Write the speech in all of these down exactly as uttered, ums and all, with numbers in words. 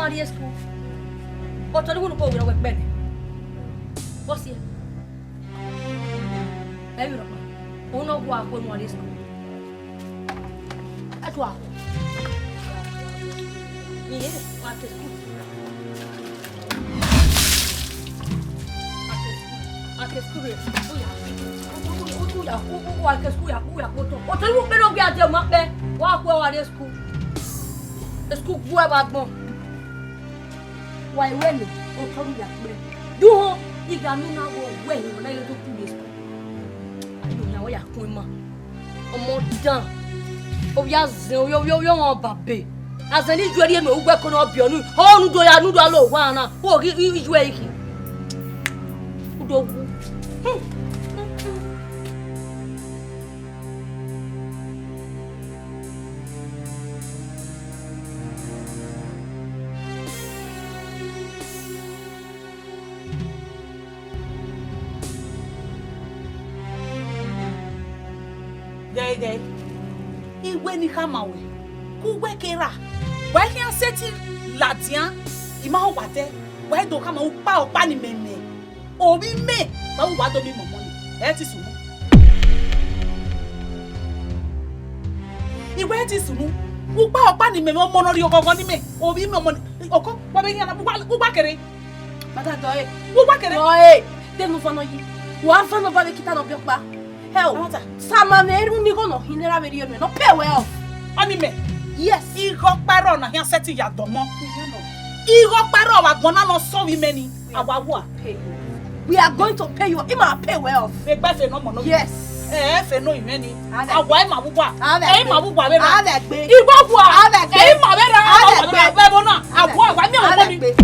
Rrie school. Otọ ni wunu ko wira wẹ kpẹdẹ. Bọsi ẹ. Ẹ vbe rọkpa. Òun nọ gua akpo nu rrie school. Ẹ tua akpo. Iye, wa ke school. Wa ke school rre. Oya. Oya, oya, oya, oya, wa ke school ya, oya, kpotọ. Otọ ni wunu kpẹdẹ ọ gbe a die ma kpẹ. Wa kue wa rrie school. School gbuẹ vbe agbọn. Wa i wẹ nẹ, otọ rhia kpẹre. Duhọn, I gha miẹn na vbe wẹ hin na ye do ku ye school. Ayo na wẹ ya kun ima. Ọmọ dan. Ovbi azẹn, ovbi, ovbi, ovbi ọmwa babe. Azẹn ni ju ẹre ne ugbẹn ko ne ọ biẹ ọnu. Ọ nu do ya, nu do alo owa na. Wo ghi, ghi, ghi ju ẹre khin. Udo wu. Hmm. Ghẹ, ghẹ, I wẹ ne I khama ruẹ, ke uwẹ ke ra, wa i khian sẹtin ladian, I ma ho wa dẹ, wa i do khama ukpa ọkpa ne imẹ mẹ, ovbi mẹ, wa wu wa do miẹn ọmọ ni, ẹ i te sunu. I wẹ i te sunu, ukpa ọkpa ne imẹ mẹ, ọmọ ne ọ rhie ọghọghọ ne imẹ, ovbi mẹ, ọmọ ni, ọkọ, wa vbe khian na, wa, wa kere. Madam, dọe. Wa, wa kere. Dọe. De ne u vanọ yi? Wa vanọ ba vbe kita ne ọ biẹ ọkpa. Hell. Amata. Sama ne erhunmwu igho ne ọ hin ne ra vbe rhie nuẹn, ne ọ pay wẹ off. Ọni mẹ? Yes. Igho ọkpa rrọọ na khian sẹtin ya dọmọ. Igho ọkpa rrọọ vbe agbọn na ne ọ sẹ ovbi mẹ ni. A wa wa. Pay you. We are going to pay you. Ima pay wẹ off. Egbe fe ne ọmọ nọ. Yes. Ẹ fe no imẹ ni. Avẹ. Awa ima vbe uwa. Avẹ. Ẹ ima vbe uwa vbe ra. Avẹ gbe. Igho vua. Avẹ gbe. Ẹ ima vbe ra. Avẹ gbe. Avẹ bona. Avẹ. Awa, awa mi. Avẹ gbe.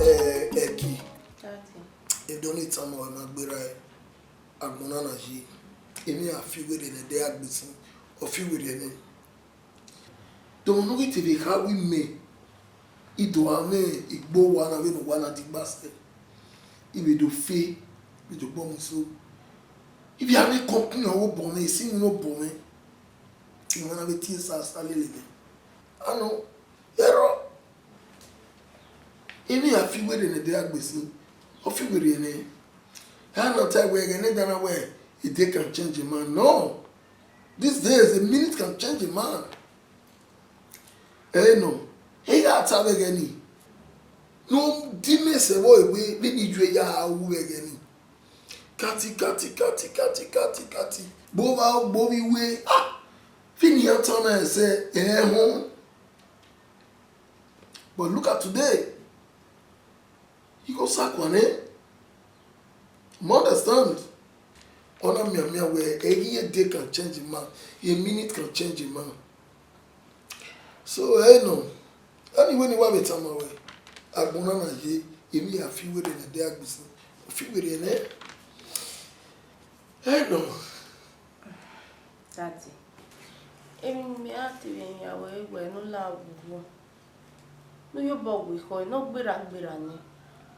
Eh, Ẹki. Daddy. Edo ni tama wẹ ma gberra agbọn na na ye. Emwi a fi werriẹ nẹ, ẹdẹ a gbe sin, ọ fi werriẹ nẹ. Dọmọ ne u ghi te vbe kha wẹ imẹ, I do gha mwẹ igbe owa na vbene owa na di gba sẹ. I vbe do fe, I vbe do gbe ọmọ eso. I vbe a mwẹ company ọvbokhan mwẹ, esi iwinna obọ mwẹ. Emwa na vbe tie sasa lele mwẹ. Ano, ẹrọ. Emwi a fi werriẹ nẹ, ẹdẹ a gbe sin, ọ fi werriẹ nẹ. A na ta wẹ ẹghẹ ne dan na wẹ, a day can change a man. No. These days, a minute can change a man. Ẹ nọ, I gha ta vbe ẹghẹ ni. Ne u di mẹ sẹ vbe ẹvbo vbene I ju ya ru vbe ẹghẹ ni. Kati, kati, kati, kati, kati, kati. Gbe ovba, gbe ovbi we. Ah! Vbene iran tan na ẹsẹ, ẹ họn. But look at today. Igho sa kua nẹ. You understand? Ọ na mianmian wẹ, a day can change a man, a minute can change a man. So, ẹ nọ, anyway, ne I wa vbe tama wẹ, agbọn na na ye, emwi a fi werriẹ nẹ, ẹdẹ a gbe sin, ọ fi werriẹ nẹ. Ẹ nọ. Daddy, emwi ne imẹ ra te vbe yan wẹ, wẹ ne u la vbe uwu, ne u ye obọ wẹ ekhọe, ne ọ gberra gberra nẹ,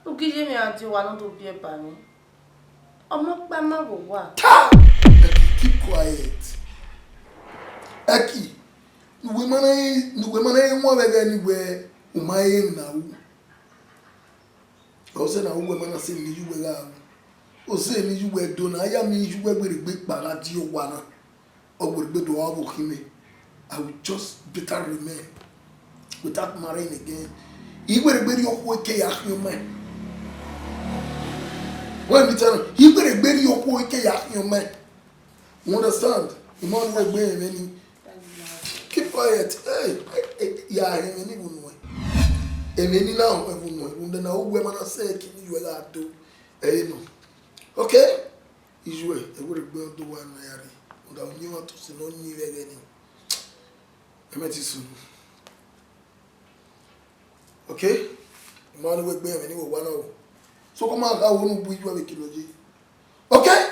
ne u ghi ye emwi a die owa ne ọ do biẹ ba mwẹ. Ọmọ ọkpa ma vbe owa. Ta! Ẹki, keep quiet. Ẹki, ne uwẹ ma na, ne uwẹ ma na wan vbe ẹghẹ ne wẹ u ma he emwi ne a ru. Ọ zẹ ne a ru wẹ ma na sẹ emwi ne I yu wẹ gha ru. Ọ zẹ emwi ne I yu wẹ do na, a ya miẹn I yu wẹ werriegbe kpa gha die owa na. Ọ werriegbe do gha vbe okhin mwẹ. I will just better remain without marrying again. I werriegbe rhie okhuo eke ya khian mẹ. Wẹ mi tell you, I werriegbe rhie okhuo eke ya khian mẹ. You understand? I ma nu egbe ẹmwẹ ni. Keep quiet. Hey, hey, hey, ya ẹmwẹ ni vbe unu ẹ. Ẹmwẹ ni na ẹvbo unu ẹ. Ẹdẹ na uwẹ ma na sẹ ẹki ne iyuẹ gha do ẹre nọ. Okay? Iyuẹ, ẹvbo rre egbe ọ do wa nọ ya rre. Ọga uyinmwẹ ọtọsi ne ọ yin vbe ẹghẹ nii. Ẹmwẹ te sunu. Okay? I ma ne uwẹ gbe ẹmwẹ ne I wa na ru. So, kọ ma gha wo ne u bu iyuẹ vbe kilo ye. Okay?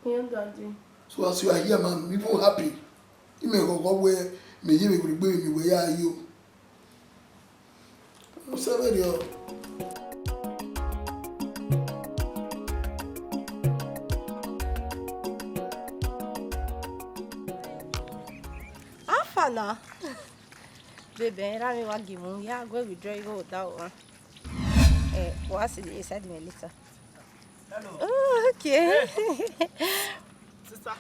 Yeah, Daddy. So as you are here, man, I'm even happy. Imẹ ghọghọ wẹ mẹ ye vbe egbe mẹ wẹ ya yo. Mu sẹ vberriọ. How far now? Babe, eh, erha mwẹ wa gie mu, ya go withdraw igho da o. Eh, wa see the inside me later. Hello. Oh, okay. Hey. Sister.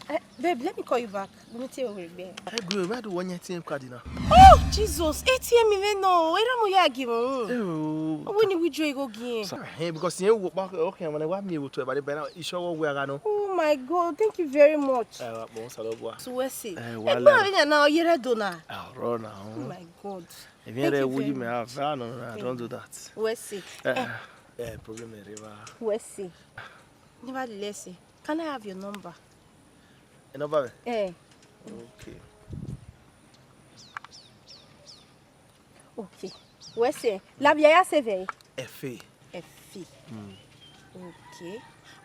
Eh, babe, let me call you back. Let me tell you where we be. Hey, bro, where do you want your A T M card now? Oh, Jesus, A T M even no. Where am I again? Oh. When we withdraw igho again? Sorry, hey, because you walk back. Okay, I'm gonna walk me to about the banner. You sure what we are gonna? Oh my God, thank you very much. Eh, wa bon, salo bua. So we see. Eh, Eh, wala. Ma, now you're a donor. Ah, run now. Oh my God. If you Thank ever you would you very may much. have, I don't, I don't do that. We see. Eh, Eh. eh, problem, eh, river. We see. Never less. Can I have your number? A number? Eh. Okay. Okay. We see. Lavia ya save. Efe. Efe. Hmm. Okay.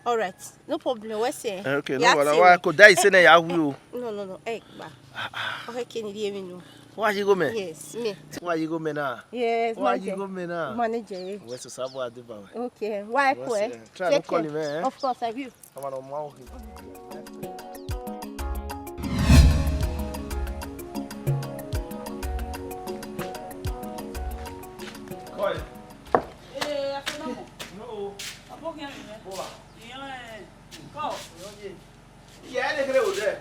All right. No problem. We see. Eh, okay, no Ya wahala. save. Wa ko dai se na ya wi o. No, no, no. Eh, ba. Ah, ah. Okay, can you hear me now? Wa yi go me? Yes, me. Wa yi go me na? Yes, Wa my yi dear. go me na? Manager. We so sabo ade ba we. Okay. Why We ko, eh? see. Try Take to call care. him, eh? Of course, I will. Come on, ma, okay. Koi. Eh, I said no more. No. Abogi ami me. Boa. Iyan, eh, ko. Yeah, they get it there.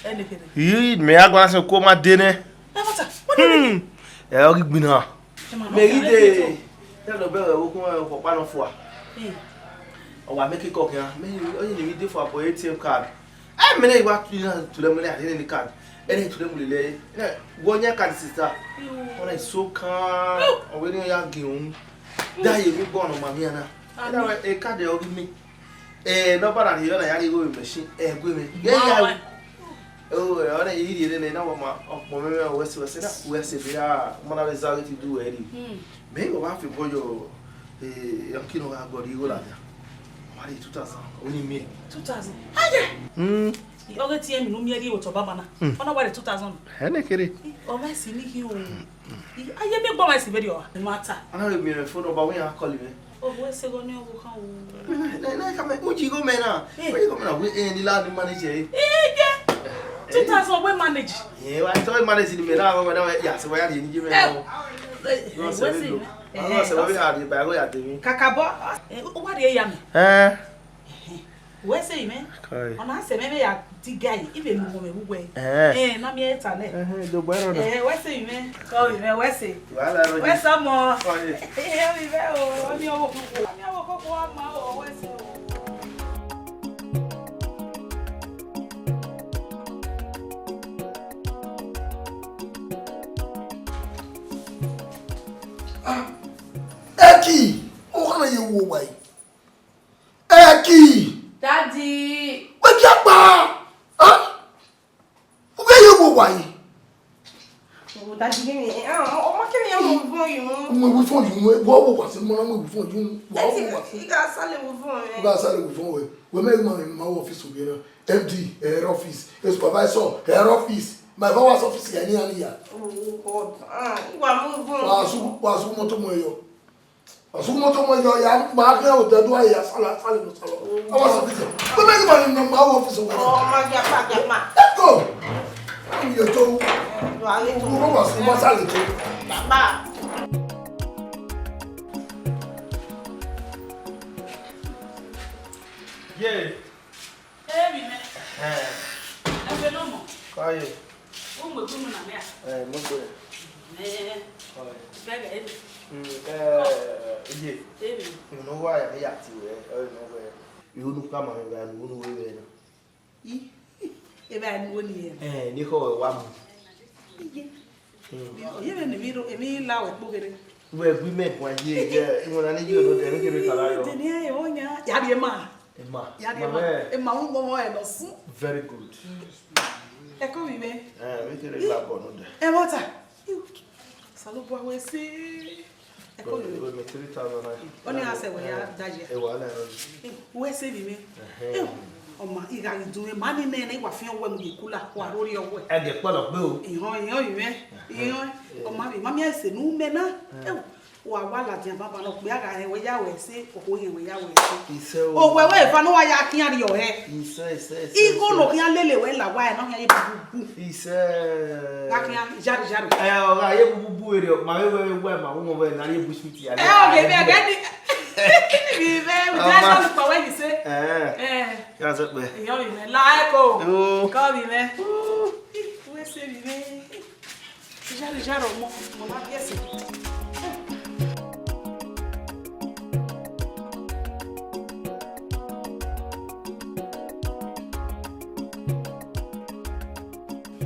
Any kid. Yi me agwa se ko ma de ne. Ẹ, what? What do you mean? Hmm. Ẹ, ọ ghi gbinna. Mẹ ghi de, tẹlẹ ọbẹ rẹ okun ẹ ọkpa nọ fua. Ọ wa make call kian, mẹ ọyẹ ne mi de fua for A T M card. Ẹ mẹ ne wa tu na tu lẹ mu lẹ ade ne card. Ẹ ne tu lẹ mu lẹ. Ẹ wọ nyẹ card sister. Ọna iso kan, ọ wẹ ne ya gi un. Da ye mi gbọ nọ ma mi ana. Ẹ da wẹ e card ọ ghi mi. Eh, nobody here na ya ni go machine. Eh, go me. Yeah, yeah. Oh, eh, ọna iri ere ne na wa ma, ọkpọ mẹ mẹ wẹ se wẹ se na, wẹ se bi ra, mana be za ti du wẹ ri. Hmm. Me go wa fi boyo, eh, yo kino ga gori go la ya. Wa ri two thousand, o ni mi. Two thousand. Aye. Hmm. Ọghe ti emi nu mi ri otọ baba na. Hmm. Ọna wa ri two thousand. Ẹ ne kere. Ọ ma si ni hi o. Aye, me gbọ ma si veri o. Mata. Ana we mi phone number we ya call me. Ohu ẹse gọ ne ọvbokhan o. Na, na, na, ka mẹ, u yi igho mẹ na. Eh. U yi igho mẹ na, we, eh, ni la ni manage, eh. Eh, yeah. Eh. Two thousand we manage. Eh, wa tọ manage ni mẹ na, we na, ya se wa ya ni je mẹ na. Eh, no, eh, se we we do. Eh, no, se we okay. Ya di ba go ya de mi. Kakabọ, eh, u wa ri ya mi. Eh. Wẹ se imẹ. Kai. Ọna sẹ mẹ, mẹ ya diga yi, ive mu mẹ vbe uwẹ. Eh. Eh, na miẹn eta nẹ. Eh, do bọ ẹrọ na. Eh, wẹ se imẹ. Kọ imẹ, wẹ se. Wàhálà ẹrọ Wẹ yìí. Sọmọ. Kọ yìí. Eh, mi bẹ o, mi ọmọ kókó. Mi ọmọ kókó, ọmọ o, wẹ se o. Ah, Eki, o kana ye wo wa yi. Eki! Daddy! Wẹ gi akpa! Hàn? U ghẹ ye wo wa yi? Oh, Daddy, give me. Ah, ọmọ kí ni ọmọ fún yìí mú? Ọmọ ìwé fún yìí mú. Wọ́n wò wá sí mọ́nà mú ìwé fún yìí mú. Wọ́n wò wá sí. Ìgbà sálẹ̀ wò fún rẹ̀. Ìgbà sálẹ̀ wò fún rẹ̀. Wọ́n mẹ́rin máa ń máa wọ ọ́fíìsì òbí náà. M D, head office. Supervisor, head office. My father's office yẹn ní àníyá. Oh, God. Ah, ìwà mú fún. Wàásù, wàásù mọ́tò mọ́ ẹ̀yọ. Ọsùn mọ́tò mọ́ yọ ya máa kẹ́ òtẹ́ dúró ya sálà sálẹ̀ lọ sálọ. Ọwọ́ sọ fífẹ́. Pé bẹ́ẹ̀ ni màá ní nọmba ọwọ́ fi sọ̀rọ̀. Ọmọ japa japa. Let's go. Àwọn yẹn tó. Wọ́n wà sùn mọ́ sálẹ̀ tó. Japa. Yeah. Emi mẹ. Eh. Ẹfe nọ mọ. Kọye. Umu egbunu na mẹ a. Eh, mo gbe. Eh. Kọye. Bẹgẹ emi. Mm, eh, iye. Emi. Mo no wa ya mi ya ti wẹ, eh, no wẹ. Ihu nu ka ma mi ga nu nu we we na. I. Ebe a ni wo ni ye. Eh, ni kho wa mu. Iye. Mm. Oye vbe ne emwi ro, emwi la wẹ kpoghere. Wẹ gbe imẹ guan ye, ye, iwinna ni ye odẹ, ne kere kala yọ. Deni ẹ, ọ yan, ya rhie ma. Emma, Ya rhie ma. Emma, Emma, u mọ ọmọ ẹ nọ sun. Very good. Ẹ kọ vbe imẹ. Eh, ne kere la bọ nodẹ. Ẹ vbọta. Osanobua wẹ sẹ. Ẹ kọ vbe imẹ. Wẹ mẹ three thousand naira. Ọ ni a sẹ wẹ ya da ye. Ẹ wa na rọ. Wẹ sẹ vbe imẹ. Ẹhẹn. Ẹ, ọ ma, I gha ghi dun mwẹ, ma ni nẹ ne I wa fian wẹ mu ye kula, wa rhorriọ wẹ. Ẹgẹ kpọlọ gbe o. Ihọn, ihọn, ihọn, ihọn, ọ ma vbe, ma miẹn ẹse ne u mẹ na. Ẹ, wa wa ladian banbanna, okpia gha hẹ wẹ ya wẹ ẹse, okhuo hẹ wẹ ya wẹ ẹse. Isẹ o. Owẹ wẹ eva ne wa ya khian rriọ hẹ. Isẹ, isẹ, isẹ, Igho isẹ. Ne ọ khian lele wẹ la wa ẹre ne ọ khian ye bububu. Isẹ. Gha khian, jare, jare. Ẹ, ọ gha ye bububu erriọ, ma vbe wẹ vbe wẹ ma wu wẹ na ye bu sweet ya. Ẹ, ọ ghe vbe ẹgẹ ni. Vbe vbe, vbe Ọma. Jare kpa wẹ yi se. Ẹ. Ẹ. Ya zẹ kpẹ. Iyọ vbe imẹ, la ẹko. Yo. Kọ vbe imẹ. Wẹ sẹ vbe imẹ. Jare, jare, ọmọ, ọmọ na biẹ sẹ.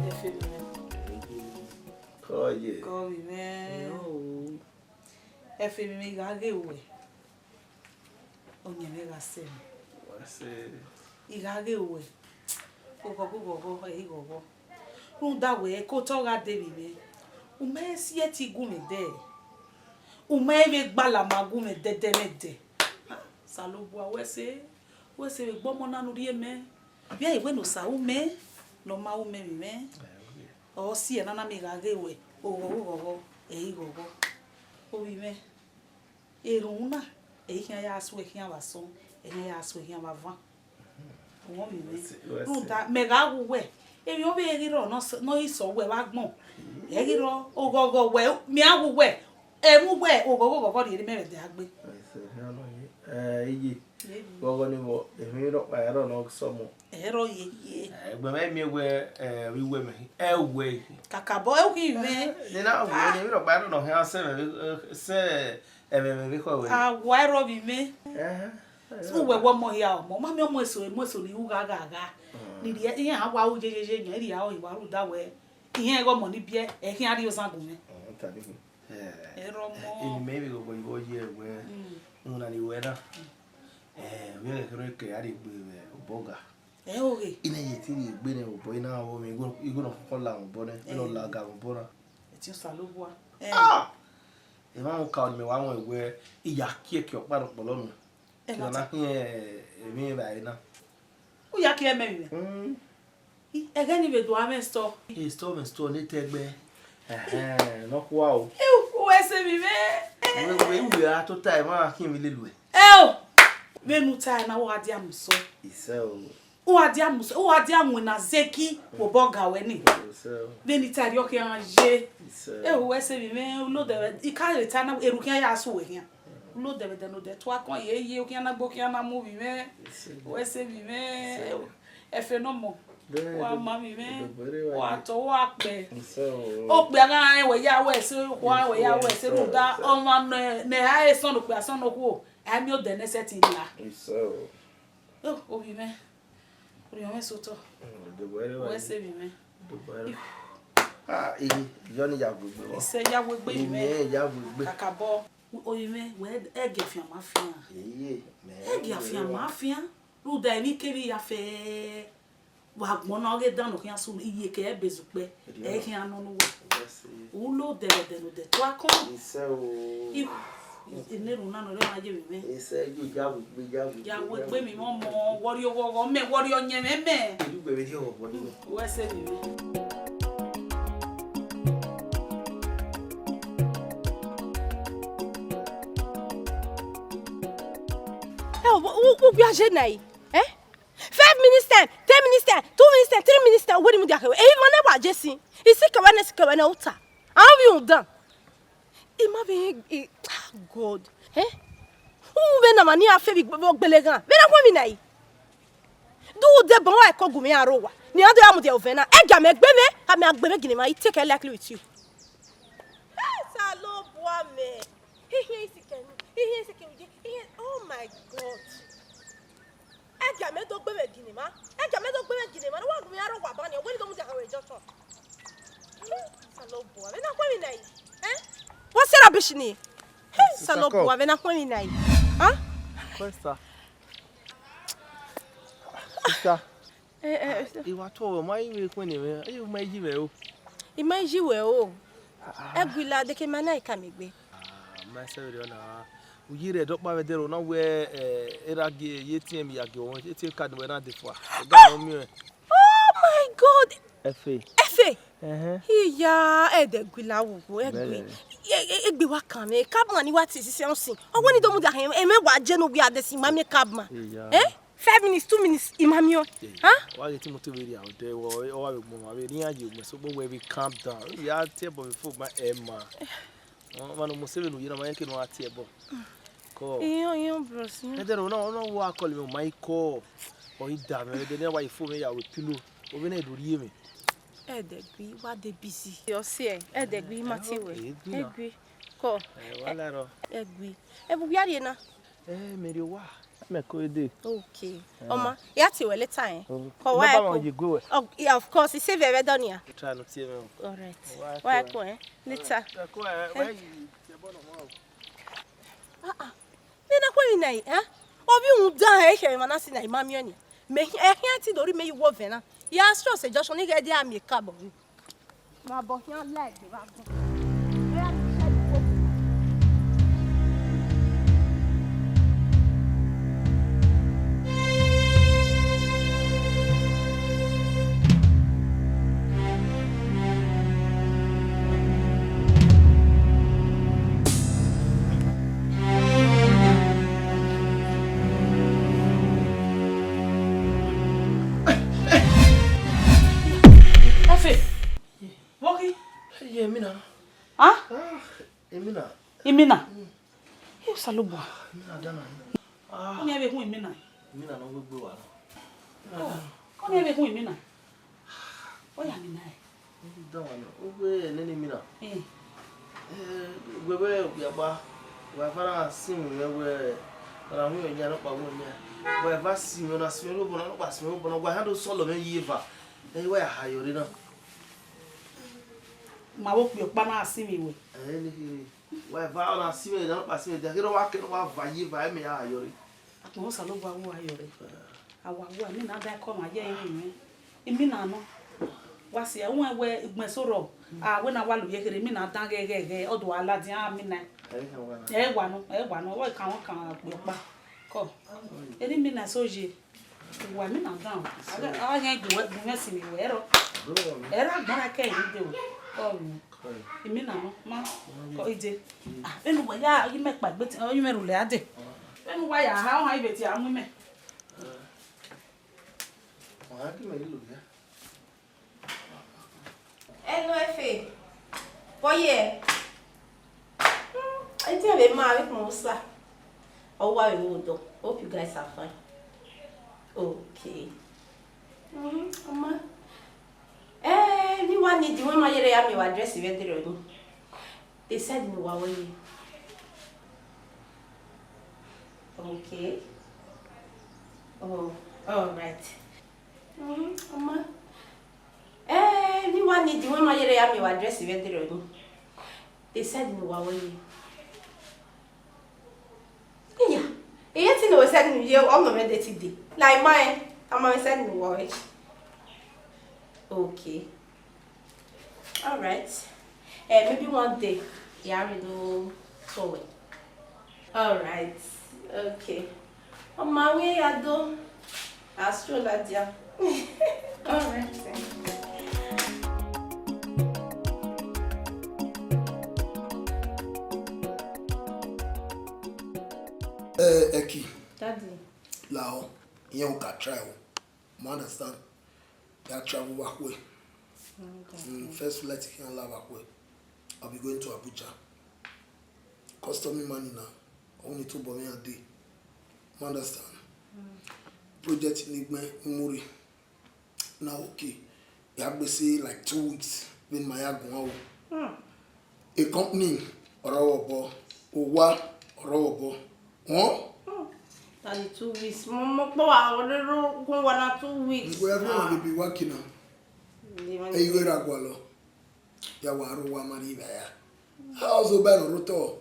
Ẹfe vbe imẹ. Kọ ye. Kọ vbe imẹ. Yo. Ẹfe vbe imẹ, I gha ghe wẹ. Ọyẹnmwẹ gha sẹ mẹ. Wa sẹ. I gha ghe wẹ. Oghọghọ, oghọghọ, ẹ i ghọghọ. Rhunmwuda wẹ, ẹko otọ gha de vbe imẹ. U ma si ẹtin gu mwẹ dẹ. U ma vbe gbalama gu mwẹ dẹdẹmwẹdẹ. Osanobua, wẹ sẹ, wẹ sẹ vbe gbe ọmọ na ne u rhie mẹ. Vbe ẹre wẹ ne Osa ru mẹ, ne ọ ma ru mẹ vbe imẹ. Ọ si ẹre nana, mẹ gha ghe wẹ, oghọghọ, oghọghọ, ẹ i ghọghọ. Ovbi mwẹ, erhunmwu na, ẹ i khian ya suẹ khian vbe asọn, ẹ i khian ya suẹ khian vbe avan. Ovbi mwẹ, rhunmwuda mẹ gha wu wẹ, emwi ọvbehe ghi rrọọ ne ọ s-, ne ọ ghi sẹ wẹ vbe agbọn, ẹ ghi rrọọ, oghọghọ wẹ, mẹ gha wu wẹ, ẹmwẹ uwẹ oghọghọ oghọghọ rhie ne imẹ vbe ẹdẹ a gbe. Ẹ, iye, ghọghọ ni vbọ, emwi rhọkpa ẹrọ ne ọ sọmọ. Ẹrọ ye ye. Ẹgbẹ mwẹ miẹn wẹ, ẹ, vbe iwẹ mwẹ, ẹ wẹ. Kakabọ, ẹ ghi mwẹ. Ne na wẹ, ne emwi rhọkpa ẹrọ ne ọ khian sẹ mwẹ, sẹ ẹmwẹ mwẹ vbe khọ wẹ. A wa ẹrọ vbe imẹ. Ẹhẹn. Uwẹ wẹ ọmọ hia ọmọ, ma miẹn ọmọ eso, ọmọ eso ni ru gha gha gha. Ni rhie, iran wa ru ye ye ye yan, rhie aro wa rhunmwuda wẹ, iran ẹghẹ ọmọ ni biẹ, ẹ khian rhie ozan gun mwẹ. Ọ, ta dee. Ẹ. Ẹrọ ọmọ. Eni mẹ vbe ghọghọ igho ye wẹ, mm, una ni wẹ na. Ẹ, vbe ẹghẹ kherhe ke a rhie egbe vbe obọ ga. Ẹ oghe. I na ye te rhie egbe nẹ obọ, I na vbe ọmọ igho, igho nọ kọkọ la mwẹ obọ nẹ, I nọ la ga mwẹ obọ na. Ẹtin Osanobua. Ẹ. Ah! Emwa ọka ọni mẹ wa wọn wẹ, I ya kie kie ọkpa nọ kpọlọ nọ. Ẹ, kina na khian emwi vbe a na. U ya kie mẹ vbe? Mm. Ẹghẹ ni vbe do a mwẹ store. Store mwẹ store ne tẹgbẹ. Ẹhẹn, nọkhua o. Iu, uwẹ sẹ vbe mwẹ. Wẹ, wẹ, wẹ a tota emwa khian emwi lele uẹ. Ẹ o, vbene u tae na, u gha dia mu sọ. Isẹ o. U gha dia mu sọ, u gha dia mu na zeki, obọ ga wẹ ni. Isẹ o. Vbene I tae rriọ khian ye. Isẹ. Ẹ o, uwẹ sẹ vbe mwẹ, u lo dẹvbe, I ka re ta na, erhu khian ya sẹ uwẹ khian. U lo dẹvbe dẹ ne odẹ tua kọn ye ye, u khian na gbe, u khian na mu vbe mwẹ. Isẹ. Uwẹ sẹ vbe mwẹ. Isẹ. Ẹfe ne ọmọ, wa ma mwẹ mwẹ, wa tọ, wa kpẹ. Okpia gha rẹn wẹ ya wẹ ẹse, okhuo rẹn wẹ ya wẹ ẹse, rhunmwuda ọmwa ne, ne a he sọn ne okpia sọn ne okhuo, a miẹn odẹ ne sẹtin la. Ovbi mwẹ, orhiọn mwẹ sẹ otọ. Wẹ sẹ vbe mwẹ. Ah, eh, yọ ni ya wegbe vbọ. Isẹ ya wegbe vbe mwẹ. Imẹ ya wegbe. Kakabọ, ovbi mwẹ, wẹ ẹgia fian ma fian. Ẹgia fian ma fian. Rhunmwuda emwikemwi ya fẹ vbe agbọn na, ọ ghe dan ne ọ khian sunu, iyeke ẹbe zukpẹ, ẹ khian nọ ne uwẹ. U lo dẹvbe dẹ ne odẹ tua kọn. Isẹ o. Ene erhunmwu na nọ, ọ ma ye vbe mwẹ. Isẹ, yo, ya wegbe, ya wegbe, ya wegbe, mi mwẹ ọmọ, wẹ rhie oghọghọ mẹ, wẹ rhie ọyẹnmwẹ mẹ. Erhugbe vbe rhie oghọghọ ni. Wẹ sẹ vbe mwẹ. Ẹ, u, u, u gbe aye na yi, eh? Five minutes time, ten minutes time, two minutes time, three minutes time, wẹ ni mudia kẹwẹ. Eyi mọ nẹ wa je sin. Isi kẹwẹ nẹ, isi kẹwẹ nẹ, u ta. A vbe rhunmwuda. I ma vbe, i, ah, God. Eh? U vbe na ma ni a fe vbe igbe-, vbe ogbeleghan. Vbe na khuẹn vbe na yi. Do u deba wa ẹko gu mwẹ aro wa. Ne iran do ya mudia ovẹn na. Ẹgia mẹ gbe mwẹ, a mẹ a gbe mwẹ gini ma, I take care lightly with you. Hey, Osanobua mẹ. Ihiẹn isi kẹnu, ihiẹn isi kẹnu, ihiẹn, oh my God. Ẹgia mẹ do gbe mwẹ gini ma. Ẹgia mẹ do gbe mwẹ gini ma. Ne wa gu mwẹ aro wa ban ni, wẹ ni do mudia kẹwẹ junction. Osanobua, vbe na khuẹn vbe na yi? Eh? What sẹ rubbish ni? Salobua, vbe na khuẹn emwi na yi? Huh? Sister. Sister. Eh, eh, eh. I wa tuẹ, ma i vbe khuẹn ne mwẹ, I ma yi vbe o. I ma yi vbe o. Ah, ah. Ẹguila, de ke ma na ka miẹn egbe. Ah, ma sẹ vberriọ na. Uyi rẹ dọkpa vbe ẹdẹrẹ na wẹ, eh, erha gie ye etiẹn mi ya gie ọmwa, etiẹn card wẹ na de fua. Ga nọ miẹn. Oh my God! Ẹfe. Ẹfe! Ẹhẹn. Iya, ẹdẹ gui la wo, ẹgui. Bẹrẹ. E, e, egbe wa kan mwẹ, cabman ni wa tie sisi ọsin. Ọ wẹ ne I do mudia hẹ, ẹmwẹ wa je ne uwẹ a de si, I ma miẹn cabman. Iya. Eh? Five minutes, two minutes, I ma miẹn. Iya. Huh? Wa ghe te imoto vbe rria odẹ, wa, wa vbe gbọn, wa vbe rri iran ye, ugbẹn so, but we will calm down. Ya tie ẹbọ before ma ẹ ma. Ọ, ma nọ, Museveni u ye na, ma rẹn ke ne ọ gha tie ẹbọ. Kọ. Iyan, iyan, bros, iyan. Ẹdẹrẹ, ọ na, ọ na wa call mwẹ, ọ ma i call. Ọ i da mwẹ, ẹdẹrẹ, ne wa i phone mwẹ ya wẹ pillow. Ovbi na do rhie mwẹ. Ẹdẹgui, wa de busy. Yọ si ẹ, Ẹdẹgui, ma ti wẹ. Eh, Ẹdẹgui na. Ẹgui. Kọ. Eh, wa la rọ. Ẹgui. Ẹ vbe uwẹ a rrie na? Eh, mẹ rrie owa. Mẹ ko dee. Okay. Eh. Ọma, ya tie wẹ later, eh? Oh. Kọ wa. Number ẹ one ko. Ye gue wẹ. Oh, yeah, of course, I save ẹvbo ẹdọ nia. Try no tie mwẹ o. All right. Wa ẹ ko, eh? Later. Ẹ ko, eh, wẹ yi, tie ẹbọ nọ mwa o. Ah, ah. Vbe na khuẹn emwi na yi, eh? Ovbi uhunmwu dan hẹ, ekhọe emwa na si na, I ma miẹn ọnii. Mẹ, ẹ khian te do rhie mẹ ye uwu ọvẹn na. Ya stress junction, ne I ghẹ dia miẹn kabọ. Ma bọ khian la egbe vbe agbọn. Ẹ ya ni iṣẹ yi koko. Ẹfe. Vbọ khin? Iye, Imina. Ah? Ah, Imina. Imina? Mm. Ẹ Osanobua. Imina dana. Ah. Ọnii vbe hu Imina. Imina ne ọ wegbe wa na. Oh, ọnii vbe hu Imina. Ọ ya Imina ẹ. Dọmwa nọ, uwẹ nene Imina. Eh. Eh, wẹ vbe okpia kpa, wa eva na sinmwi mwẹ wẹ, ọ na hu yan nọkpa hu yan. Wa eva sinmwi, ọ na sinmwi obọ na, nọkpa sinmwi obọ na, wa hia do sọlọ mwẹ ye eva. Ẹ wa ya ha yọ rre na. Ma vbe okpia ọkpa na sinmwi wẹ. Ẹ ne kherhe. Wa eva ọ na sinmwi, nọkpa sinmwi, de kherhe wa kẹ ne wa va ye eva, ẹ mẹ ya ha yọ rre. Akpọnmwẹ Osanobua wu a yọ rre. A wa wu a, Imina da ẹko ọmwa ye ẹrinmwi mwẹ. Imina nọ. Wa si ẹre, uwẹ wẹ igbẹn so rrọọ, a wẹ ne a wa lo ye kherhe, Imina dan ghẹghẹghẹ, ọ do a ladian Imina. Ẹ wa nọ, ẹ wa nọ, ọ kan, ọ kan okpia ọkpa. Kọ. Eni Imina so ye. Uwa Imina dan. A gha, a gha gu wẹ, gu mwẹ sinmwi wẹ ẹrọ. Ẹrọ agbọn na kẹ yi de o. Kọ. Imina nọ, ma. Kọ ide. Ah, vbene uwa ya, yi mẹ kpa egbe, yi mẹ rhulẹ a dee. Vbene uwa ya ha, ọ han ive tie a mu imẹ. Ọ gha gie imẹ ghi lele oya. Hello, Efe. Vbọ yẹ? Hmm, I think vbe ma vbe kpọnmwẹ Osa. Ọ wa vbe vbe odọ. Hope you guys are fine. Okay. Hmm, ọma. Eh, ne I wa need, wẹ ma yere ya miẹn vbe address vbe ẹdẹrẹ ọnii. De send ne uwa wẹ ye. Okay. Oh, all right. Mm, ọma. Eh, ne I wa need, wẹ ma yere ya miẹn vbe address vbe ẹdẹrẹ ọnii. De send ne uwa wẹ ye. Iya, eye ti ne wẹ send ne uwa ye, ọ nọ mwẹ de ti de. Like mine, a ma mwẹ send ne uwa wẹ. Okay. All right. Eh, maybe one day, ya rhie do tọ wẹ. All right. Okay. Ọ ma wẹ ya do. A stroll ladian. All right then. Eh, Eki. Daddy. Lahọ, iran u ka try o. Ma understand. Ya travel vbe akhuẹ. Mm, first flight khian la vbe akhuẹ. I'll be going to Abuja. Customary money na, ọ ni tobọ mwẹ iran dee. Ma understand. Project ne I gbẹn, I mu rre. Na okay. Ya gbe sẹ like two weeks, vbene ma ya guan o. Hmm. A company, ọ rre obọ, owa, ọ rre obọ. Họn? Hmm. Tali two weeks. Mo, mo kpọ wa, ọ rre ro gun wa na two weeks. Ngue ya fi ọmwa baby wa kina. Ẹ i ghe ra gualọ. Ya wa rre owa ma rri ivba ya. A ọzọ ba ẹre rre otọ.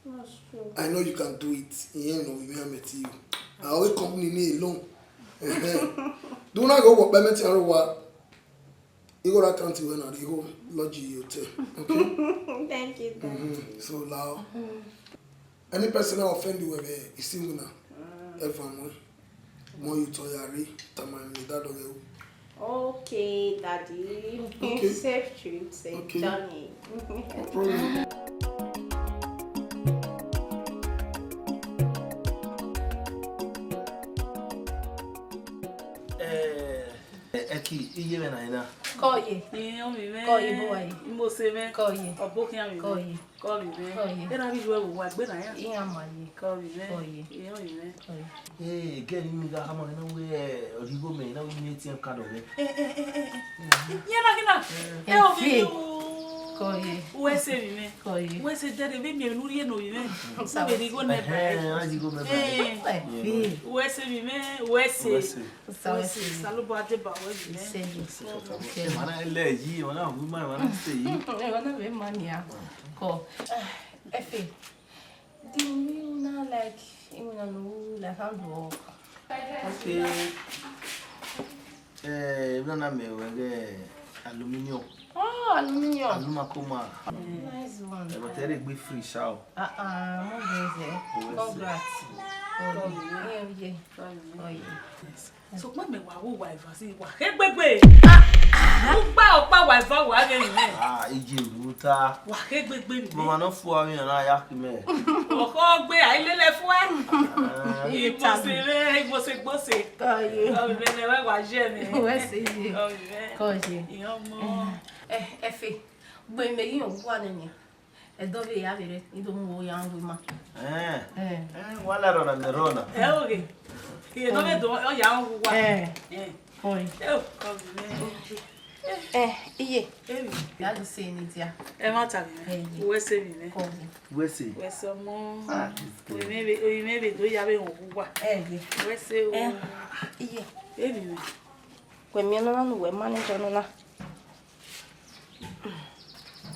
That's true. I know you can do it. Iran no we have met you. I always company ni alone. Do not go work by me to wa. You go that country when I go lodge you hotel. Okay? Thank you, Dad. Mm-hmm. So now, any person that offend you, eh, you see me now. Everyone, mo you to yari, tamam, that don't go. Okay, Daddy. Okay. Safe trip, safe Okay. journey. No problem. Eh, Ẹki, iye mwẹ na i na. Kọ ye. Iran mi mwẹ. Kọ ye, bo wa ye. Mose mwẹ. Kọ ye. Ọbokhian mi Kọ mwẹ. ye. Kọ mi mwẹ. Kọ ye. Erha vbe iye uwa gbe na ya. Iran ma ye. Kọ mi mwẹ. Kọ ye. Iran mi mwẹ. Kọ ye. Ee, gẹ ni mi gha khama na wẹ, ọrigho mẹ na wẹ mi etiẹn ka dọ wẹ. Eh, eh, eh, eh, eh. Iran na ghi na. Eh. Eh, o Efe. Kọ ye. Wẹ se mi mwẹ. Kọ ye. Wẹ se dẹrẹ vbe miẹn vbe ne u rhie ne ovbi mwẹ. Sa vbe rhie igho nẹ ba. Ẹhẹn, a rhie igho nẹ ba. Eh. Efe. Wẹ se mi mwẹ, wẹ se. Wẹ se. Sa Wẹ se, Osanobua deba wẹ vbe mwẹ. Isẹyi. Emwa na lẹ yi, emwa na wu ma, emwa na se yi. Emwa na vbe ma nia. Kọ. Efe. Do you na like, you know, like handwork? Okay. Eh, emwa na mẹ wẹ ghe aluminium. Oh, aluminium. Aluma koma. Nice one. Eh, but ẹ rhe gbe free sha o. Ah, ah, mo gbẹn zẹ. Congrats. Oh, yeah, yeah. Oh, yeah. Sokpan mẹ wa wo wa eva si wa khe gbegbe. Ugba ọkpa wa eva wa ghe nẹ. Ah, ije ru ta. Wa khe gbegbe nẹ. Mama no fu ami na ya ki mẹ. Ọkọ gbe a ilele fu ẹ. Ah. Igbose re, igbose gbose. Kọ ye. Ọmọ rẹ wa je mi. Wẹ se ye. Ọmọ rẹ. Kọ ye. Iyan mọ. Eh, Efe. Gbe mẹ yi owa nẹ nia. Ẹdẹ ọvbehe ya vbe rre, I do mu uwu ya ru ima. Eh. Eh. Eh, wa la rọna, mẹ rọna. Ẹ oghe. Iye ne ọ vbe do, ọ ya ru uwa. Eh. Eh. Oi. Eh, o, ọ vbe mẹ. Eh, iye. Emi. Ya do se ni dia. Ẹ ma ta mi. Eh, iye. Uwẹ se mi nẹ. Kọ mi. Uwẹ se. Uwẹ se ọmọ. Ah, this girl. Oyi mẹ vbe, oyi mẹ vbe do ya vbe họn uwa. Eh, iye. Uwẹ se o. Eh, iye. Emi mẹ. Wẹ miẹn nọ na ne uwẹ manage nọ na.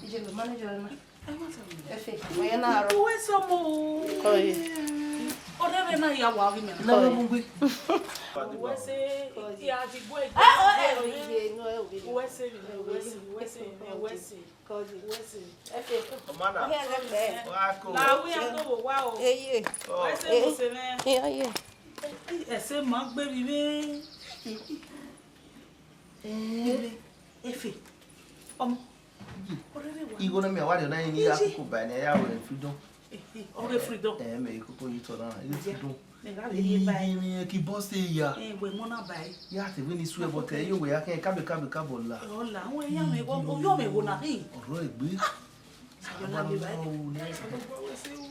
Iye, manager na. Efe, wẹ ya na aro. Uwẹ se ọmọ o. Kọ ye. Ọdẹ rẹ na ya wa ghi mẹ. Na wẹ mu gbe. Uwẹ se, ya di gbe. Ah, oh, eh, oh, iye, no, eh, oh, iye. Uwẹ se, uwẹ se, uwẹ se, uwẹ se. Kọ ye. Uwẹ se. Efe. Ọmọ na. Ihe ẹgbẹ. Wa ko. La wi ya ko wo wa o. Eye. Uwẹ se, eh, mo se mẹ. Iye, iye. Ẹ se ma gbe mi mẹ. Eh, Efe, ọmọ. Ọrẹre wa. Igho ne mẹ wa rhie na ni ya Iji. Koko ba ne ya wẹ freedom. Eh, eh, ọghe freedom. Eh, mẹ koko yi tọ na, freedom. Mẹ gha vbe rhie ba. Iye ni ki boss ya. Eh, wẹ mọ na ba. Ya te we ni sue but eh, yo we ya kẹ kabe kabe kabe la. Ọ la, wọn ya mẹ wo, yo mẹ wo na hin. Ọrọ egbe. Ayọ na mi ba.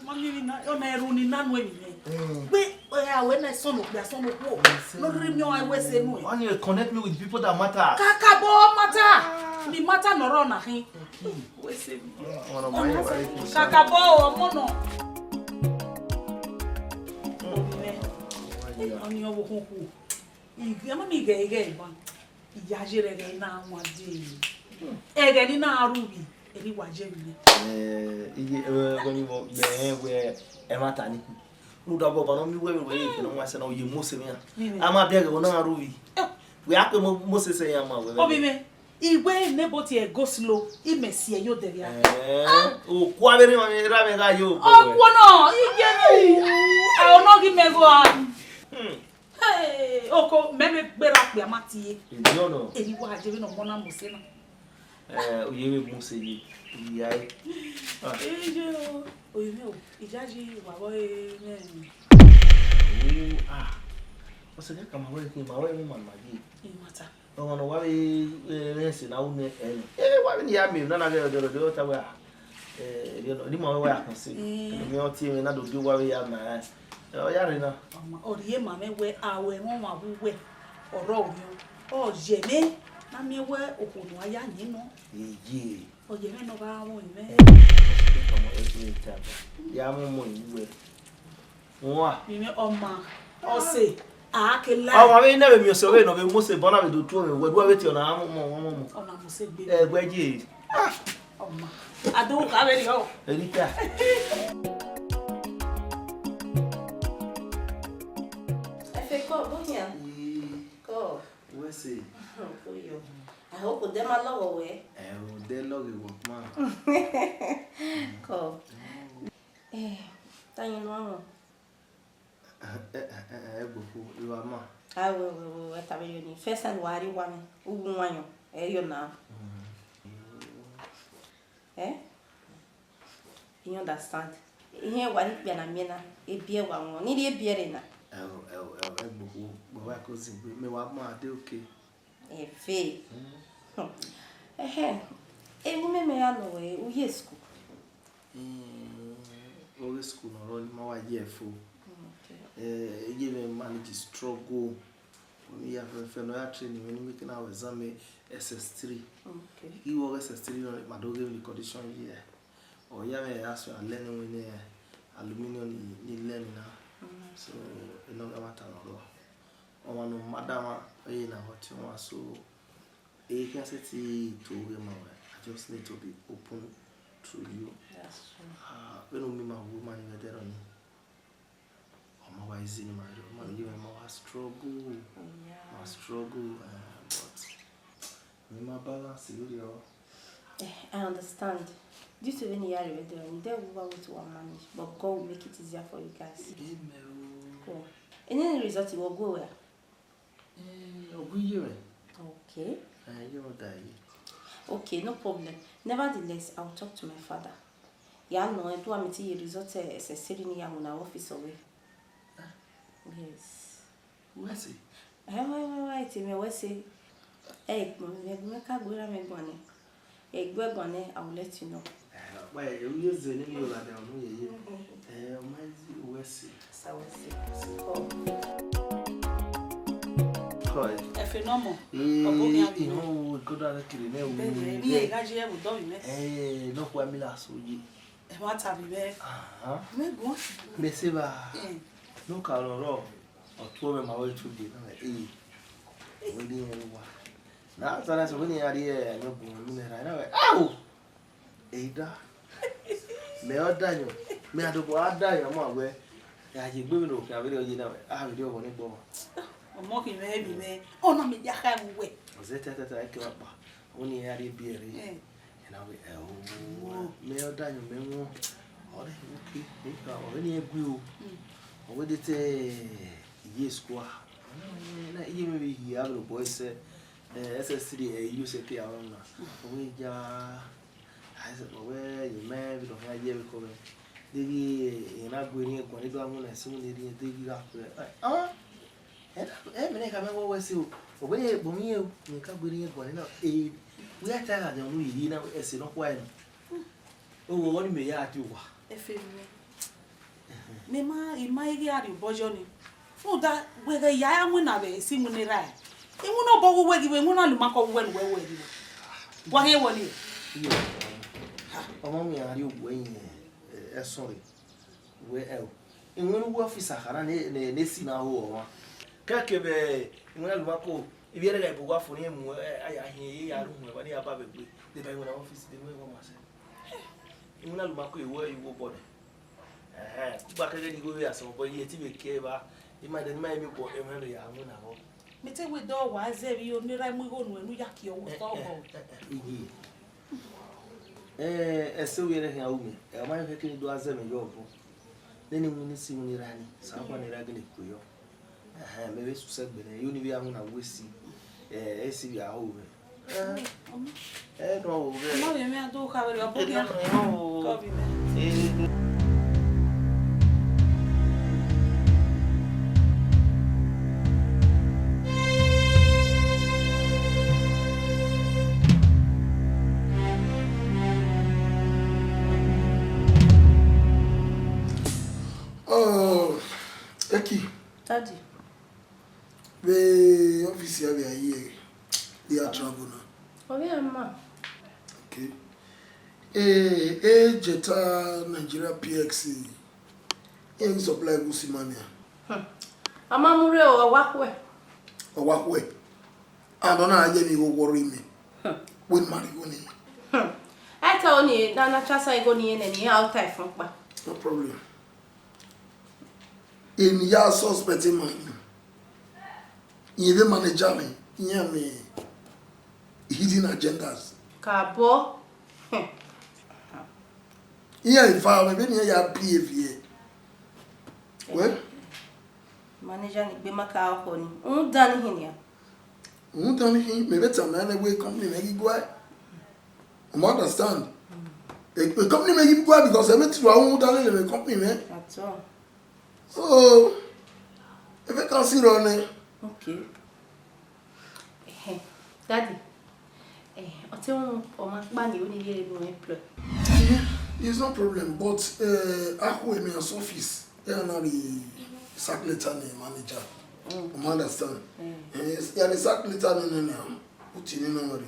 Mami ni na, ọ na ẹrhu ni na nu emwi nẹ. Eh. Gbe, eh, a wẹ na sọnọ okpia, sọnọ okuo. Yes, sir. No rhie miẹn ọnrẹn wẹ se nu ẹ. Why you connect me with people that matter? Kakabọ matter. Mi matter nọ rọ na khin. Wẹ se mi. Kakabọ ọmọ nọ. Ọni ọvbokhan ku. Ige, ama mi ghẹ ghẹ ban. Iya ye rẹghẹ na wan de. Ẹghẹ ni na ru vbi, eri wa ye vbi. Eh, iye, eh, wẹ ni mo, mẹ wẹ ẹmwata ni. Rhunmwuda ọba ne ọ miẹn uwẹ vbe wẹ ye kene ọmwa sẹ na, ọ ye mu ose mwẹ ra. Mimi. A ma biẹ ẹghẹ ne ọ na ru vbi. Eh. Wẹ a kpe mu, mu ose sẹ ya ma wẹ. Ovbi mwẹ, iwe ne bo tie go slow, imẹ si ẹre ye odẹ vbia. Eh, okua vbe rre ma ra mwẹ gha ye okọ. Okuo nọ, iye ni. A ọ nọ ghi mẹ gho a. Hmm. Hey, oko, mẹ vbe gberra okpia ma tie. Edi ọnọ. Eni wa je vbene ọmọ na mu ose na. Eh, u ye vbe mu ose ye, u ya re. Ah. Eyo, oye mẹ o, iyayi wa vbe ọre mwẹ. Oh, ah. Ọsẹ kẹ ka ma wẹ khin, ma wẹ mu ma ma ye. Emwata. Ọmọ ne wa vbe, eh, rẹn ẹse na ru nẹ ẹnẹ. Eh, wa vbe ne ya miẹn emwi nana ghẹ ọdẹ ọdẹ, ọ ta wẹ, ah, eh, erriọ nọ, ne ima wẹ wa ya kan se. Mm. Emwi ọ tie mwẹ na do gie wa vbe ya ma, eh, ọ ya rre na. Ọma, ọ rhie ma mwẹ wẹ, a wẹ ẹmwẹ ọmwa vbe uwẹ, ọrọ orhiọn. Ọ ye mwẹ, na miẹn wẹ okhuo ne a ya yin nọ. Eye. Ọ ye mwẹ ne ọ gha ru mwẹ. Eh, ọmọ, every time. Ya mu mu iwu wẹ. Wan. Mimi ọma, ọse, a ke la. Ọmọ vbe ne vbe miẹn ọse vbe nọ vbe Mose bọ na vbe do tuẹ mwẹ, wẹ du vbe tie ọna, a mu mọ, a mu mọ. Ọna Mose gbe. Ẹ, wẹ ye. Ọma. Adu ka vbe rriọ. Erita. Feko, bun hian. Ii, kọ. Wẹ sẹ. Ko yo. I hope odẹ ma lọghọ wẹ. Ẹ, odẹ lọghọ wẹ ọkpa. Kọ. Eh, ta yin nu amọ. Ẹ, ẹ, ẹ, ẹ, ẹgbokhu, I wa ma. Ai, wẹ, wẹ, wẹ, wẹ, ta vbe yo ni. First time wa rrie owa mwẹ, u wu wanniẹn, ẹ yo na. Mm. Eh? You understand? Ihe wa ni kpia na miẹn na, ebiẹ wa wọn, ni rhie ebiẹ rre na. Ẹ o, ẹ o, ẹ o, ẹgbokhu, gbe wa ko zin gbe, mẹ wa ma de oke. Ẹfe. Mm. Hmm. Ẹhẹ, emwi mẹ mẹ ya nọ wẹ, u ye school? Mm, oghe school ne ọ rrọọ ne ima wa ye fo. Mm, okay. Eh, iye mwẹ manage struggle. Wẹ ne I ya fẹfẹ ne ọ ya train mwẹ ne I weke na ru exam S S three. Okay. I ru ọghe S S three nọ, ma do ghe emwi ni condition ye. Ọ ya mwẹ ya suẹn a learn winne aluminium ni, ni learn na. Mm. So, enọ gha ẹmwata ne ọ rrọọ. Ọmwa ne ọ ma danmwa, ọ ye na vbe ọtiọnmwa, so, I khian sẹtin to ghe ma wẹ, I just need to be open to you. That's true. Ah, vbene u miẹn ima vbe ima ni vbe ẹdẹrriọ nii, ọ ma wa easy ne ima rriọ, ima rhie ma wa struggle, Yeah. ma struggle, eh, but ima balance vberriọ. Eh, I understand. Due to vbene I ya rre vbe ẹdẹrriọ nii, there we will to manage, but God will make it easier for you guys. Amen o. Cool. Eni ni result vbe ọ gu wẹ a? Eh, ọ gu iye mwẹ. Okay. Eh, iye mwẹ da ye. Okay, no problem. Nevertheless, I will talk to my father. Ya nọ, do a meet ye result, eh, S S three ni ya mu na office ọvbehe. Ah. Yes. Wẹ sẹ? Eh, wẹ, wẹ, wẹ, te mwẹ wẹ sẹ. Eh, ikpọnmwẹ, mẹ gu mwẹ ka gbe ra mwẹ guan nẹ. Egbe guan nẹ, I will let you know. Eh, ọkpa, eh, u ye zẹ ne emwi yo ladian unu yeye. Eh, ọ ma easy, wẹ sẹ. Sa wẹ sẹ. Kọ. Kọ, eh. Ẹfe ne ọmọ, Eh, ọ bọ khian vbe ihọn wo, kodo ane kiri nẹ wo. Bẹghe, ne I gha ye ẹvbo dọ vbe mẹ. Eh, nọkhua mi la so ye. Ẹmwata vbe mẹ. Aha. Mẹ guan. Mẹ sẹ evba. Eh. Ne ọ ka rrọọ, ọ tuẹ mwẹ ma wẹ today, na wẹ, eh. Wẹ ne irẹn wa. Na, Zara sẹ wẹ ne iran rhie ẹmwẹ gun mwẹ ne ra, na wẹ, au! Ehi da. Mẹ ọ da yọ, mẹ a dobọ a da yọ ma wẹ, ya ye egbe vbene okhian vberriọ ye na wẹ, a vberriọ vbọ ne gbọmwa. Ọmọ khin mwẹ, emwi mwẹ, ọ na mẹ ya kha mu wẹ. Ọ zẹ tẹtẹtẹ, eke wa kpa, ọ ni iran rhie biẹ rre. Eh. Ena wẹ, ẹ o, mẹ ọ da yọ mẹ wọn, ọ rẹ oke, ọ rẹ ne iran gui o, Mm. ọ wẹ de te iye school a, na iye mwẹ vbe hia vbe obọ ẹsẹ, eh, S S three, eh, iye osẹ ke a rọ na, ọ wẹ ya, a sẹ, ọ wẹ ye mẹ vbe nọ hia ye vbe kọ mwẹ, de ghi, eh, na gu erriẹn guan, ne do a mu na ẹse mu ne erriẹn, de ghi gha kue, ah, Ẹ, ẹ, mẹ ne khama wẹ wẹ sẹ o, ọ wẹ ye egbe mwẹ o, mẹ ka gbe erriẹn guan na, eh, wẹ ya ta gha dẹ unu yi na, ẹse nọkhua na. Oghọghọ ni mẹ ya tie owa. Ẹfe mwẹ. Mẹ ma, I ma i ghi a rhie obọ yọ ni. Rhunmwuda wẹ ghẹ ya ra winna vbe esi iwinna erha ẹre. Iwinna obọ vbe uwẹ ghi vbe, iwinna lu ma kọ vbe uwẹ ne uwẹ wẹ ghi vbe. Wa khian wọlẹ. Iye, ọmọ mi a rhie owa ẹyin, eh, ẹsọn rre. Wẹ, ẹ o, iwinna uwẹ ọfisa khara ne, ne, ne esi na ho ọmwa. Kẹkẹ vbe iwinna lu ma ko, ivbi ẹre gha ibo wa fo ne mu, eh, a ya hin, ya ru mu, eva ne ya ba vbe gbe, de ba iwinna ọfisa, de mu ẹvbo ma sẹ. Iwinna lu ma ko, iwẹ, iwẹ obọ nẹ. Ẹhẹn, ugba kẹghe ne igho vbe asọn, but iye ti vbe ke eva, ima de ni ma emi obọ, ẹmwẹ rẹ ya winna vbọ. Mẹ te wẹ dọ wa zẹ vbe iro ne erha mu igho nuẹn ne u ya kie ọvbokhan ọghọ. Iye. Eh, ẹse vbe rẹ khian ru mẹ, ẹ ma rẹn khin do a zẹ mẹ yọ ọvbọ. Nene iwinna esi iwinna erha ni, sa ọkpa ne erha gele ku yọ. Ẹhẹn, mẹ vbe susẹ gbe nẹ, yo ni vbe a winna wẹ esi, eh, esi vbe a ho mwẹ. Eh, eh, no, eh. Ọmọ vbe mẹ a do kha vbe rre, ọ bọ khian. Eh, no, no. Kọ vbe mẹ. Eh, no. Oh, Eki. Daddy. Vbe office ya vbe a ye, they are travel now. Ọ vbe a ma. Okay. Eh, eh, Jetta Nigeria P X, eh, iran supply gu si ma nia. Hmm. A ma mu rre o, ọ wa khuẹ. Ọ wa khuẹ. And ọ na ye mi igho worry me. Hmm. When marry go ni. Hmm. I tell you, na, na chasa ego ni ene ni out time fun pa. No problem. Eni ya suspect ma ni. Iyẹn vbe manager mwẹ, iran mwẹ hidden agendas. Kabọ. Iran eva mwẹ vbene iran ya behave. Well, manager ni gbe ma ka ọkhọ ni. Rhunmwuda ni hin nian. Rhunmwuda ni hin, mẹ vbe tama ẹn wẹ company mwẹ ghi guae. You understand? E, e company mwẹ ghi guae because ẹmwẹ te rua rhunmwuda lele mwẹ company mwẹ. At all. So, e vacancy rrọọ nẹ. Okay. Ehe, Daddy, eh, ọ te wọn ọ ma kpa ni oni ye ru employ. Yeah, it's no problem, but eh, akhu emi as office, ya na ri sack letter ni manager. Mm. You understand? Mm. Eh, ya ri sack letter ni ni na, uti ni no ri.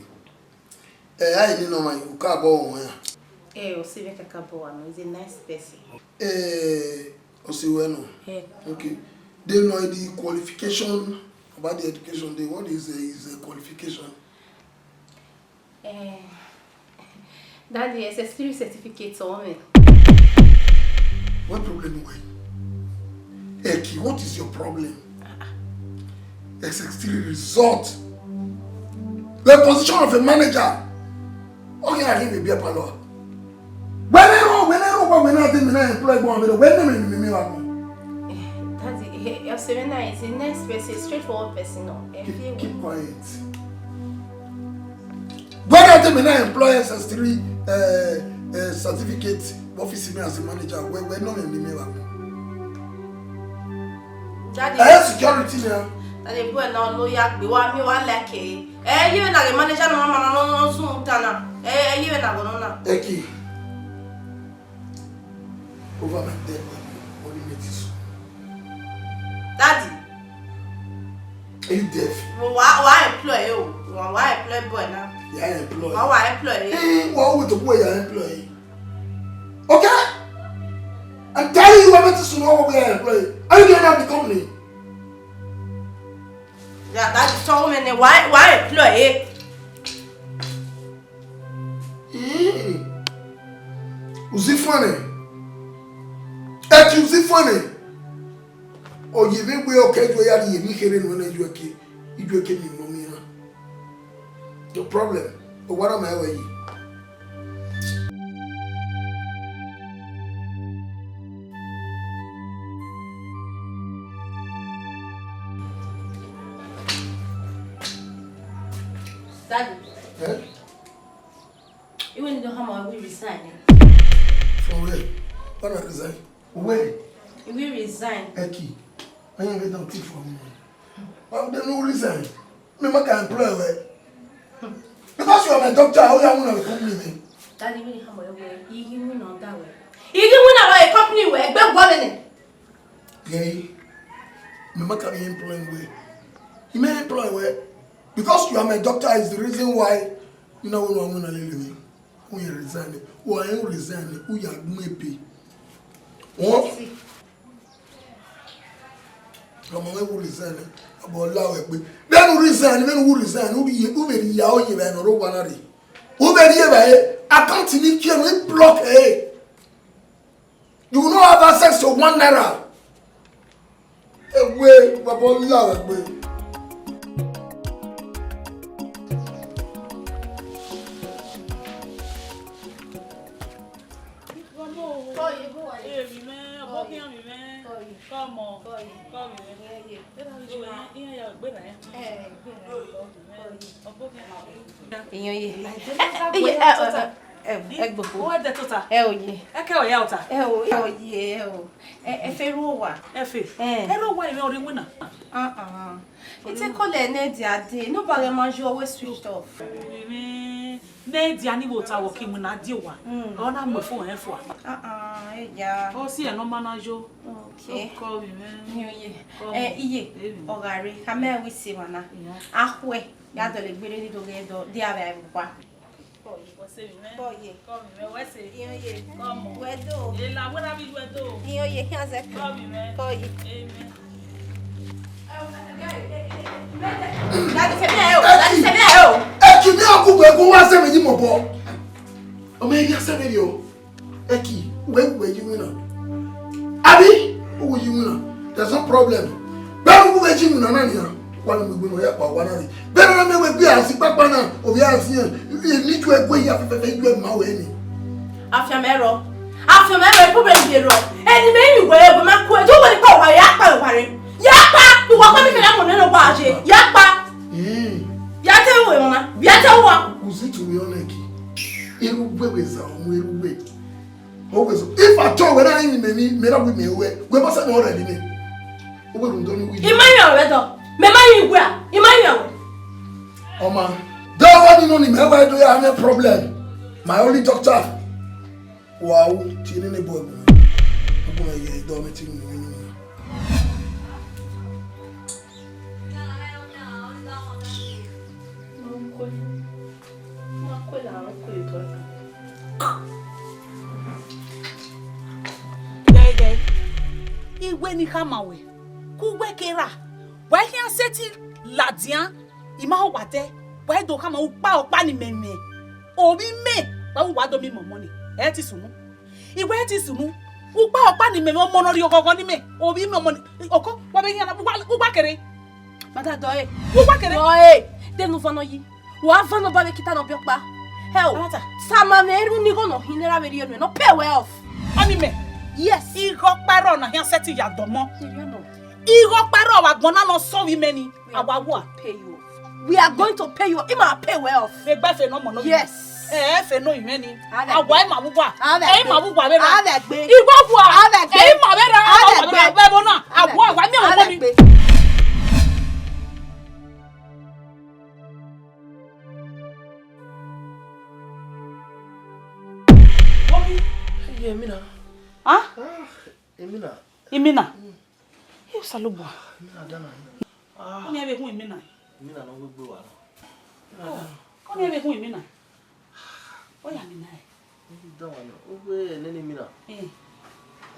Eh, ai ni no ma, u ka bọ wọn ya. Eh, o si vbe kaka bọ wa no, he's a nice person. Eh, o si wẹ no. Eh. Okay. They know the qualification, about the education. They, what is uh, his uh, qualification? Eh, Daddy, S S three certificate on me. What problem you? Eki, what is your problem? S S three result. The position of a manager. Okay, I leave a beer parlor. Wẹ ne rọ, wẹ ne rọ, wẹ ne a de mi na employ gbọn mi, wẹ ne mi mi mi wa gbọn. Daddy, eh, eh, Osemena is a nice person, straightforward person, no. Eh, keep, keep quiet. Wẹ ne a de mi na employ S S three uh, uh, certificate office mi as a manager, wẹ wẹ ne mi mi mi wa gbọn. Daddy, eh, security ni. Daddy, boy, na no ya gbe wa mi wa like. Eh, you na the manager no mama no no sun tana. Eh, you na go no na. Eki. Over my dead body, what do you make this? Daddy. Are you deaf? Wa wa employ you. Wa wa employ boy na. Yeah, employ. Wa wa employ you. Eh, what would the boy you employ? Okay? I'm telling you, I'm not to know what we are employing. Are you going to the company? Yeah, that is so many. Why, why employ? Mm. Uzi fane. Eki uzi fane. Oyi vbe gbe oke ju ya ri emi khere nu ne ju eke, ju eke mi mo mi na. No problem. O wa na ma we yi. Daddy. Eh? You will not have my will resign. From where? When I resign? Where? You will resign. Eki. I ain't get nothing from you. Why would they no resign? Me make I employ where? Because you are my doctor, how you want to company me? Daddy, you will have my way. You will not that way. You will not have a company where. Be one minute. Gay, me make I employ where? You may employ where? Because you are my doctor is the reason why you know when I want to leave me. Who you resign? Who I resign? Who you are maybe? What? Ọmọ wẹ wu resign, ọmọ la wẹ gbe. Then wu resign, then wu resign, wu ye, wu be ya o ye ba no ro wa na re. Wu be ye ba e, account ni ki no block e. You no have access to one naira. Ewe, baba la wẹ gbe. Kọye, go away. Èmi mẹ, ọbọ kí mi mẹ. Kọye. Kọmọ. Kọye. Kọmi mẹ. Iye, iye. Iye ya gbe na ya. Eh, gbe na. Kọye. Ọbọ kí mi. Iyan ye. Iye, eh, eh, eh, eh, gbogbo. Wọ́n dẹ̀ tó ta. Ẹ ò ye. Ẹ kẹ́ ò yá ọ̀tá. Ẹ ò, ẹ ò ye, ẹ ò. Ẹ, ẹ fẹ́ ru wa. Ẹ fẹ́. Eh. Ẹ ru wa ìwé orí wínà. Uh-uh. Ite kọlẹ ne dia de, no ba ma ju always switched off. Èmi ne dia ni wo ta wo ki mu na die wa. Mm. Ọ na mu fo ẹ fua. Ah ah, e ya. Ọ si ẹ no ma na yo. Okay. Ọkọ mi mẹ. Ni oye. Kọ. Eh, iye. Èmi. Ọ gha re, ka mẹ wi se wa na. Ìyá. Akhue, ya dọlẹ gbere ni do ghe dọ, dia vbe a wa. Kọye. Wẹ se mi mẹ. Kọye. Kọ mi mẹ, wẹ se. Iyan ye. Kọ mọ. Wẹ do. Ela wẹ ra bi wẹ do. Iyan ye, khian zẹ. Kọ mi mẹ. Kọye. Amen. Daddy, sẹ mi ẹ o. Daddy, sẹ mi ẹ o. Eki mi ọkugbe gun wa sẹ mi yi mọ bọ. Ọmọ ẹni a sẹ mi ri o. Eki, wẹ wẹ yi wina. Abi, o wẹ yi wina. There's no problem. Bẹ́ẹ̀ ni wọ́n wẹ yi wina náà nìyẹn. Wa ne mu egbe ne ọ ya kpa owa na rre. Bẹrẹ na mẹ wẹ egbe a si kpakpa na, ovbi a si rẹn, emwi ju ẹgue hia fẹfẹfẹ, ju ẹ ma wẹ ni. Afianma ẹrọ, afianma ẹrọ, problem ye rọ. Ẹni mẹ yin wẹ, wẹ ma ku, do wẹ ni kpa owa, ya kpa owa rre. Ya kpa, uwa kpa mi kẹlẹ mọ nene owa je, ya kpa. Hmm. Ya te wẹ mama, ya te wa. Uzi tu wi ọnẹ ki. Erhugbe wẹ za ọmọ erhugbe. Always, if at all, whether I mean, me, me, me, we, me, we, we must have already me. We don't, don't we? I ma yan wẹ dọ. Me ma yin wẹ a. I ma yan wẹ. Oma, the one you know, me, why do you have a problem? My only doctor. Wow, ti ni ne boy. Ogun ye do me ti ni. Gẹgẹ, iwe ni khama wẹ, ku wẹ ke ra, wa khian sẹtin ladian, I ma ho wa dẹ, wa do khama ukpa ọkpa ni mẹ mwẹ, ovbi mẹ, wa wu wa do mi mọmọ ni, ẹ ti sunu. I wẹ ti sunu, ukpa ọkpa ni mẹ mwẹ, ọmọ ne ọ rhie ọghọghọ ni mẹ, ovbi mẹ ọmọ ni, ọkọ, wa vbe khian na, wa, wa kere. Mada dọe. Wa kere. Dọe, de ne u vanọ yi. Wa vanọ ba vbe kita nọ biẹ ọkpa. Hell. Amata. Sama ne erhunmwu igho nọ hin ne ra vbe rhie nuẹn, nọ pay wẹ off. Ọni mẹ. Yes. Igho ọkpa rrọọ na khian sẹtin ya dọmọ. Serious no. Igho ọkpa rrọọ vbe agbọn na nọ sẹ ovbi mẹ ni. We are Awa going to wa. Pay you off. We are going to pay you off. Ima pay wẹ off. Vbe gba efe nọ mọ nọ. Yes. Ẹ, efe nọ imẹ ni. Avẹ gbe. Awa ima vbe uwa. Avẹ gbe. Ẹ, ima vbe uwa vbe na. Avẹ gbe. Igho wa. Avẹ gbe. Ẹ, ima vbe ra. Avẹ gbe. Avẹ vbe na. Avẹ gbe. Awa, awa, mi ọmọ mi. Avẹ gbe. Mommy. Iye, Emina. Ah? Ah, Emina. Emina. Mm. Ẹ Osanobua. Emina, dana. Ah. Ọni ẹ vbe hu Emina? Emina ne ọ wegbe wa na. Emina, dana. Ọni ẹ vbe hu Emina? Ọ ya Emina ẹ? Dana, ọ wegbe nene Emina. Eh.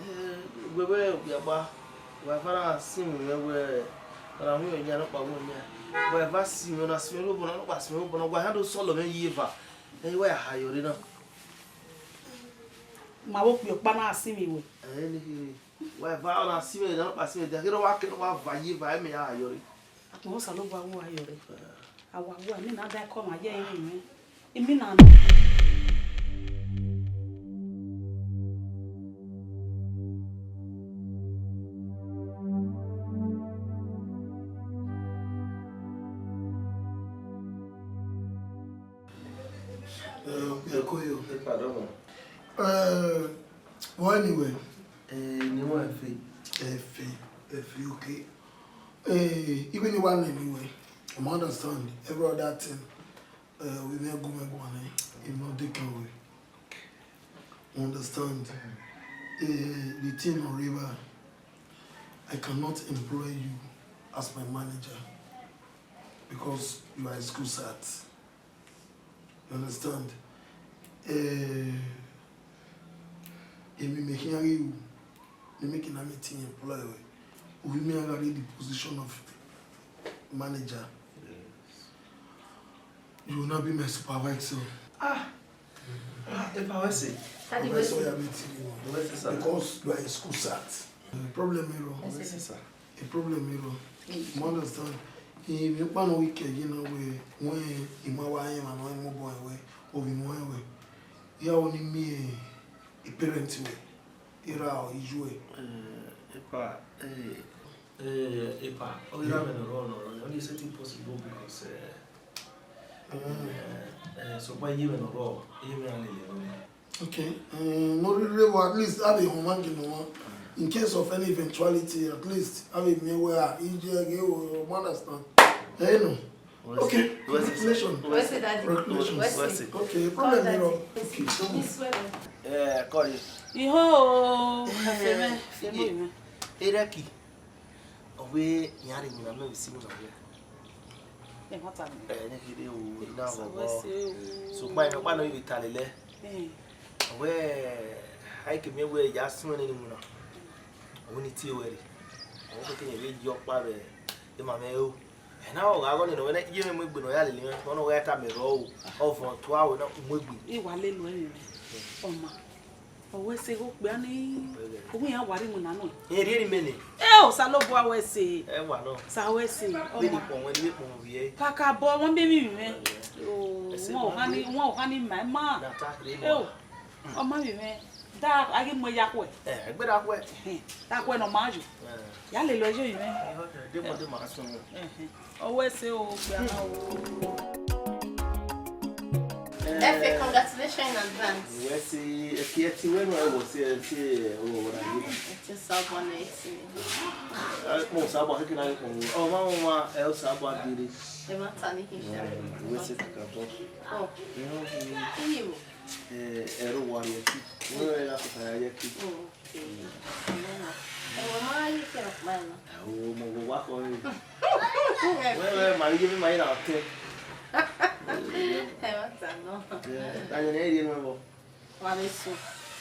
Eh, wẹ vbe okpia gba, wa eva na sinmwi mwẹ wẹ, ọ na hu yan nọkpa wu mwẹ. Wa eva sinmwi, ọ na sinmwi obọ na, nọkpa sinmwi obọ na, wa hia do sọlọ mwẹ ye eva. Ẹ, wa ya ha yọ re na. Ma vbe okpia ọkpa na sinmwi wẹ. Ẹ, ne kherhe. Wa eva ọ na sinmwi, ọ na nọkpa sinmwi, dia kherhe wa kẹ ne wa va ye eva, ẹ mẹ ya ha yọ re. Akpọnmwẹ Osanobua wu a yọ re. A wa wu a, Emina da ẹko ma ye ẹrinmwi mwẹ. Emina nọ. Eh, ẹko yo. Ẹ padọ mọ. Eh, well, anyway. Eh, ne wa fe. Ẹ fe, ẹ fe, okay. Eh, even if one anyway, I understand every other thing. Eh, we may go, may go on, eh, if not they can we. You understand? Eh, the thing on river, I cannot employ you as my manager because you are a school sat. You understand? Eh, emi me khian ghi ru, ne me ke na meet employer, u ghi me gha rhie the position of manager. Yes. You will now be my supervisor. Ah, ah, Epa, wẹ sẹ? Daddy, wẹ sẹ? Wẹ sẹ, sir? Because you are a school sat. Eh, problem erọ. Wẹ sẹ, sir? A problem erọ. Mm. You understand? Emwi ọkpa nọ wẹ ke ye na wẹ, wẹ I ma wa rẹn emwa ne ọ i mu obọ rẹn wẹ, ovbi mwẹ wẹ. Iran ni miẹn, eh, parent wẹ, erha ọ, iye uẹ. Eh, Epa, eh, eh, Epa, ọ ghi ra mwẹ ne ọ rrọọ, ne ọ rrọọ, ne ọ rrọọ, ọ ni sẹtin possible because, eh, mm, eh, eh, sokpan iye mwẹ ne ọ rrọọ, iye mwẹ a lele mwẹ. Okay, eh, no rere wa, at least, a vbe họn ọmwa gie ne ọmwa. In case of any eventuality, at least, a vbe miẹn wẹ, ah, iye ghe o, you understand? Eh, no. Okay, congratulations. Wẹ sẹ, daddy. Congratulations. Wẹ sẹ. Okay, problem erọ. Okay, so. This way, daddy. Eh, call you. Iho, eh, efe mwẹ, efe mwẹ. Erẹki. Ọ wẹ iran rre iwinna, mẹ vbe si iwinna wẹ. Ẹ, ne kherhe o, I na ghọghọ. Sokpan emwi ọkpa nọ, I vbe ta lele. Eh. Ọ wẹ, a i ke miẹn wẹ ya suẹn nene iwinna. Ọ wẹ ne I tie ruẹ rre. Ọ wẹ ke rẹn vbe ye ọkpa vbe emwa mwẹ o. Ẹ na, ọ gha gọ nene ọ wẹ ne iye mwẹ mu egbe ne ọ ya lele mwẹ, ọ nọ wẹ a tama ẹrọ o. Ọ vuọn tua wẹ na mu egbe. I wa lele uẹ mwẹ, ọma. Ọ wẹ ẹse ghe okpia ni, uwu iran wa rre iwinna nọ. Ẹ rhie ne imẹ nẹ. Ẹ, Osanobua wẹ ẹse. Ẹ wa nọ. Sa wẹ ẹse. Vbene ikpọnmwẹ, ne ikpọnmwẹ vbiẹ. Kakabọ, wọn bẹ emwi mwẹ. O, ẹse wọn ma ọkhan ni, wọn ọkhan ni ma ma. Na ta rre. Ẹ o, ọ ma vbe mwẹ. Da, a ghi mu ẹre ya khuẹ. Ẹ, ẹgbẹ da khuẹ. Ẹhẹn, da khuẹ ne ọ ma yo. Ẹ. Ya lele ẹre yo yi mwẹ. Ẹ, de mọ, de ma sun. Ẹhẹn. Ọ wẹ ẹse o, okpia na o. Efe, congratulations in advance. Wẹ ẹse, ẹki ẹti wẹ nọ, ẹ wọ si, ẹ si, ẹ wọ wọ na ye. Ẹ ti Osanobua na ẹti. Ẹ, mo Osanobua keke na ye kpọnmwẹ. Ọ ma, ọ ma, ẹ Osanobua dire. Ẹ ma ta ni khin sha. Wẹ ẹse kakabọ. Ọ. Ẹ, ọ, Iye o. Ẹ, ẹ rọ wa ye ki. Wẹ ẹ ra kọta ya ye ki. Mm. Ẹwẹ, ma gha ye kẹ ọkpa na. Ẹwẹ, ọmọ vbe owa kọ re. Wẹ, wẹ, ma ghi ye vbe ma i ra ọtẹn. Ẹ ma ta nọ. Ẹ, ta yẹn ne ẹ rhie nuẹn vbọ. Wa vbe sẹ.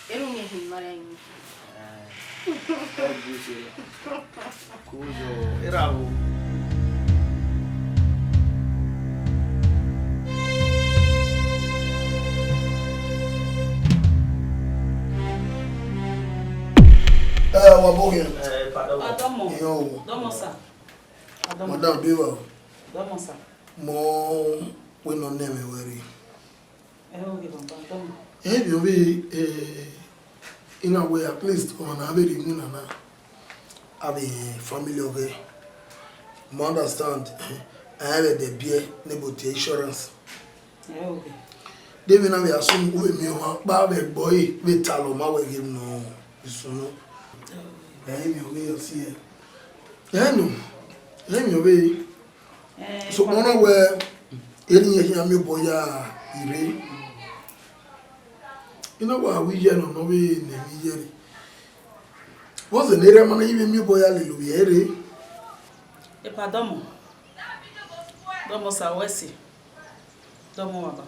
Erhunmwu hin ma rẹn yin. Ẹ, ọ bu ise ra. Ko yo, erha vbo? Ẹ, wa bọ ghian. Ẹ, padọmọ. Adọmọ. Iyo. Dọmọ sa. Adọmọ. Madam, be wa. Dọmọ sa. Mọ wẹ nọ nẹ mwẹ wẹ rre. Ẹ, oge baba, dọmọ. Ẹ, emwi ọvbehe, eh, I na wẹ at least ọmwa ne a vbe rhie iwinna na, a vbe rẹn family ọghẹe. Ma understand, a rẹn vbe ẹdẹ biẹ ne ebo tie insurance. Ẹ, oge. De vbe na vbe a sunu, u vbe miẹn ọmwa kpa vbe ẹgbẹe ọre vbe talọ ma wẹ ghe nọ, I sunu. Ẹ, emwi ọvbehe ọ si ẹe. Ẹ nọ, emwi ọvbehe. Eh, sokpan ọ na wẹ, erha irẹn khian miẹn obọ ya rre. I na wa ru iye nọ, nọ vbe ne emwi iye rre. Vbọzẹ ne erha ma na i vbe miẹn obọ ya lele ovbi ẹre rre? Epa dọmọ, dọmọ sa wẹ ẹse, dọmọ baba.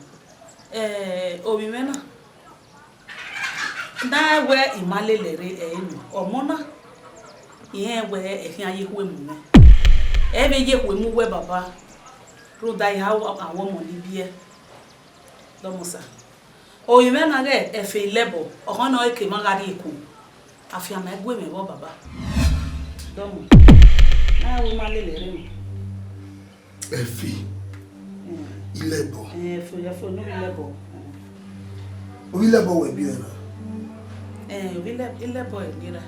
Eh, ovbi mwẹ na, ne a wẹ I ma lele ẹre ẹre nọ, ọmọ na, irẹn wẹ ẹ khian ye ekhue mu mwẹ. Ẹ vbe ye ekhue mu uwẹ baba, rhunmwuda I ha wẹ ọmọ ni biẹ, dọmọ sa. Ovbi mwẹ na ghẹ Efe Ilẹbọ, ọkhọn nọ ke ma gha rrie eko. Afianma i gu mwẹ vbọ baba. Dọmọ. Na wẹ I ma lele ẹre nọ. Efe. Mm. Ilẹbọ. Eh, Efe, Efe ne ovbi Ilẹbọ. Mm. Ovbi Ilẹbọ wẹ biẹ na? Eh, ovbi Ilẹ-, Ilẹbọ eni ra.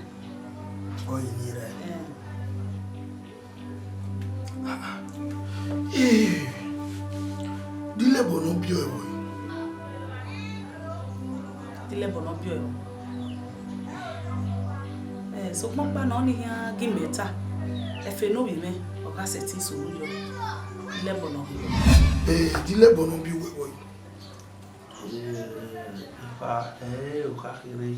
Ọ eni ra. Eh. Ah, ah. Eh, Dilẹbọ ne ọ biẹ ọe vbọ? Dilẹbọ ne ọ biẹ ọe vbọ? Eh, sokpan ọkpa nọ ne I khian gie mẹ ta, Efe ne ovbi mwẹ, ọ gha sẹtin sunu yọ. Dilẹbọ ne ọ biẹ ọe. Eh, Dilẹbọ ne ọ biẹ uwẹ vbọ? Eh, epa, eh, okha kherhe.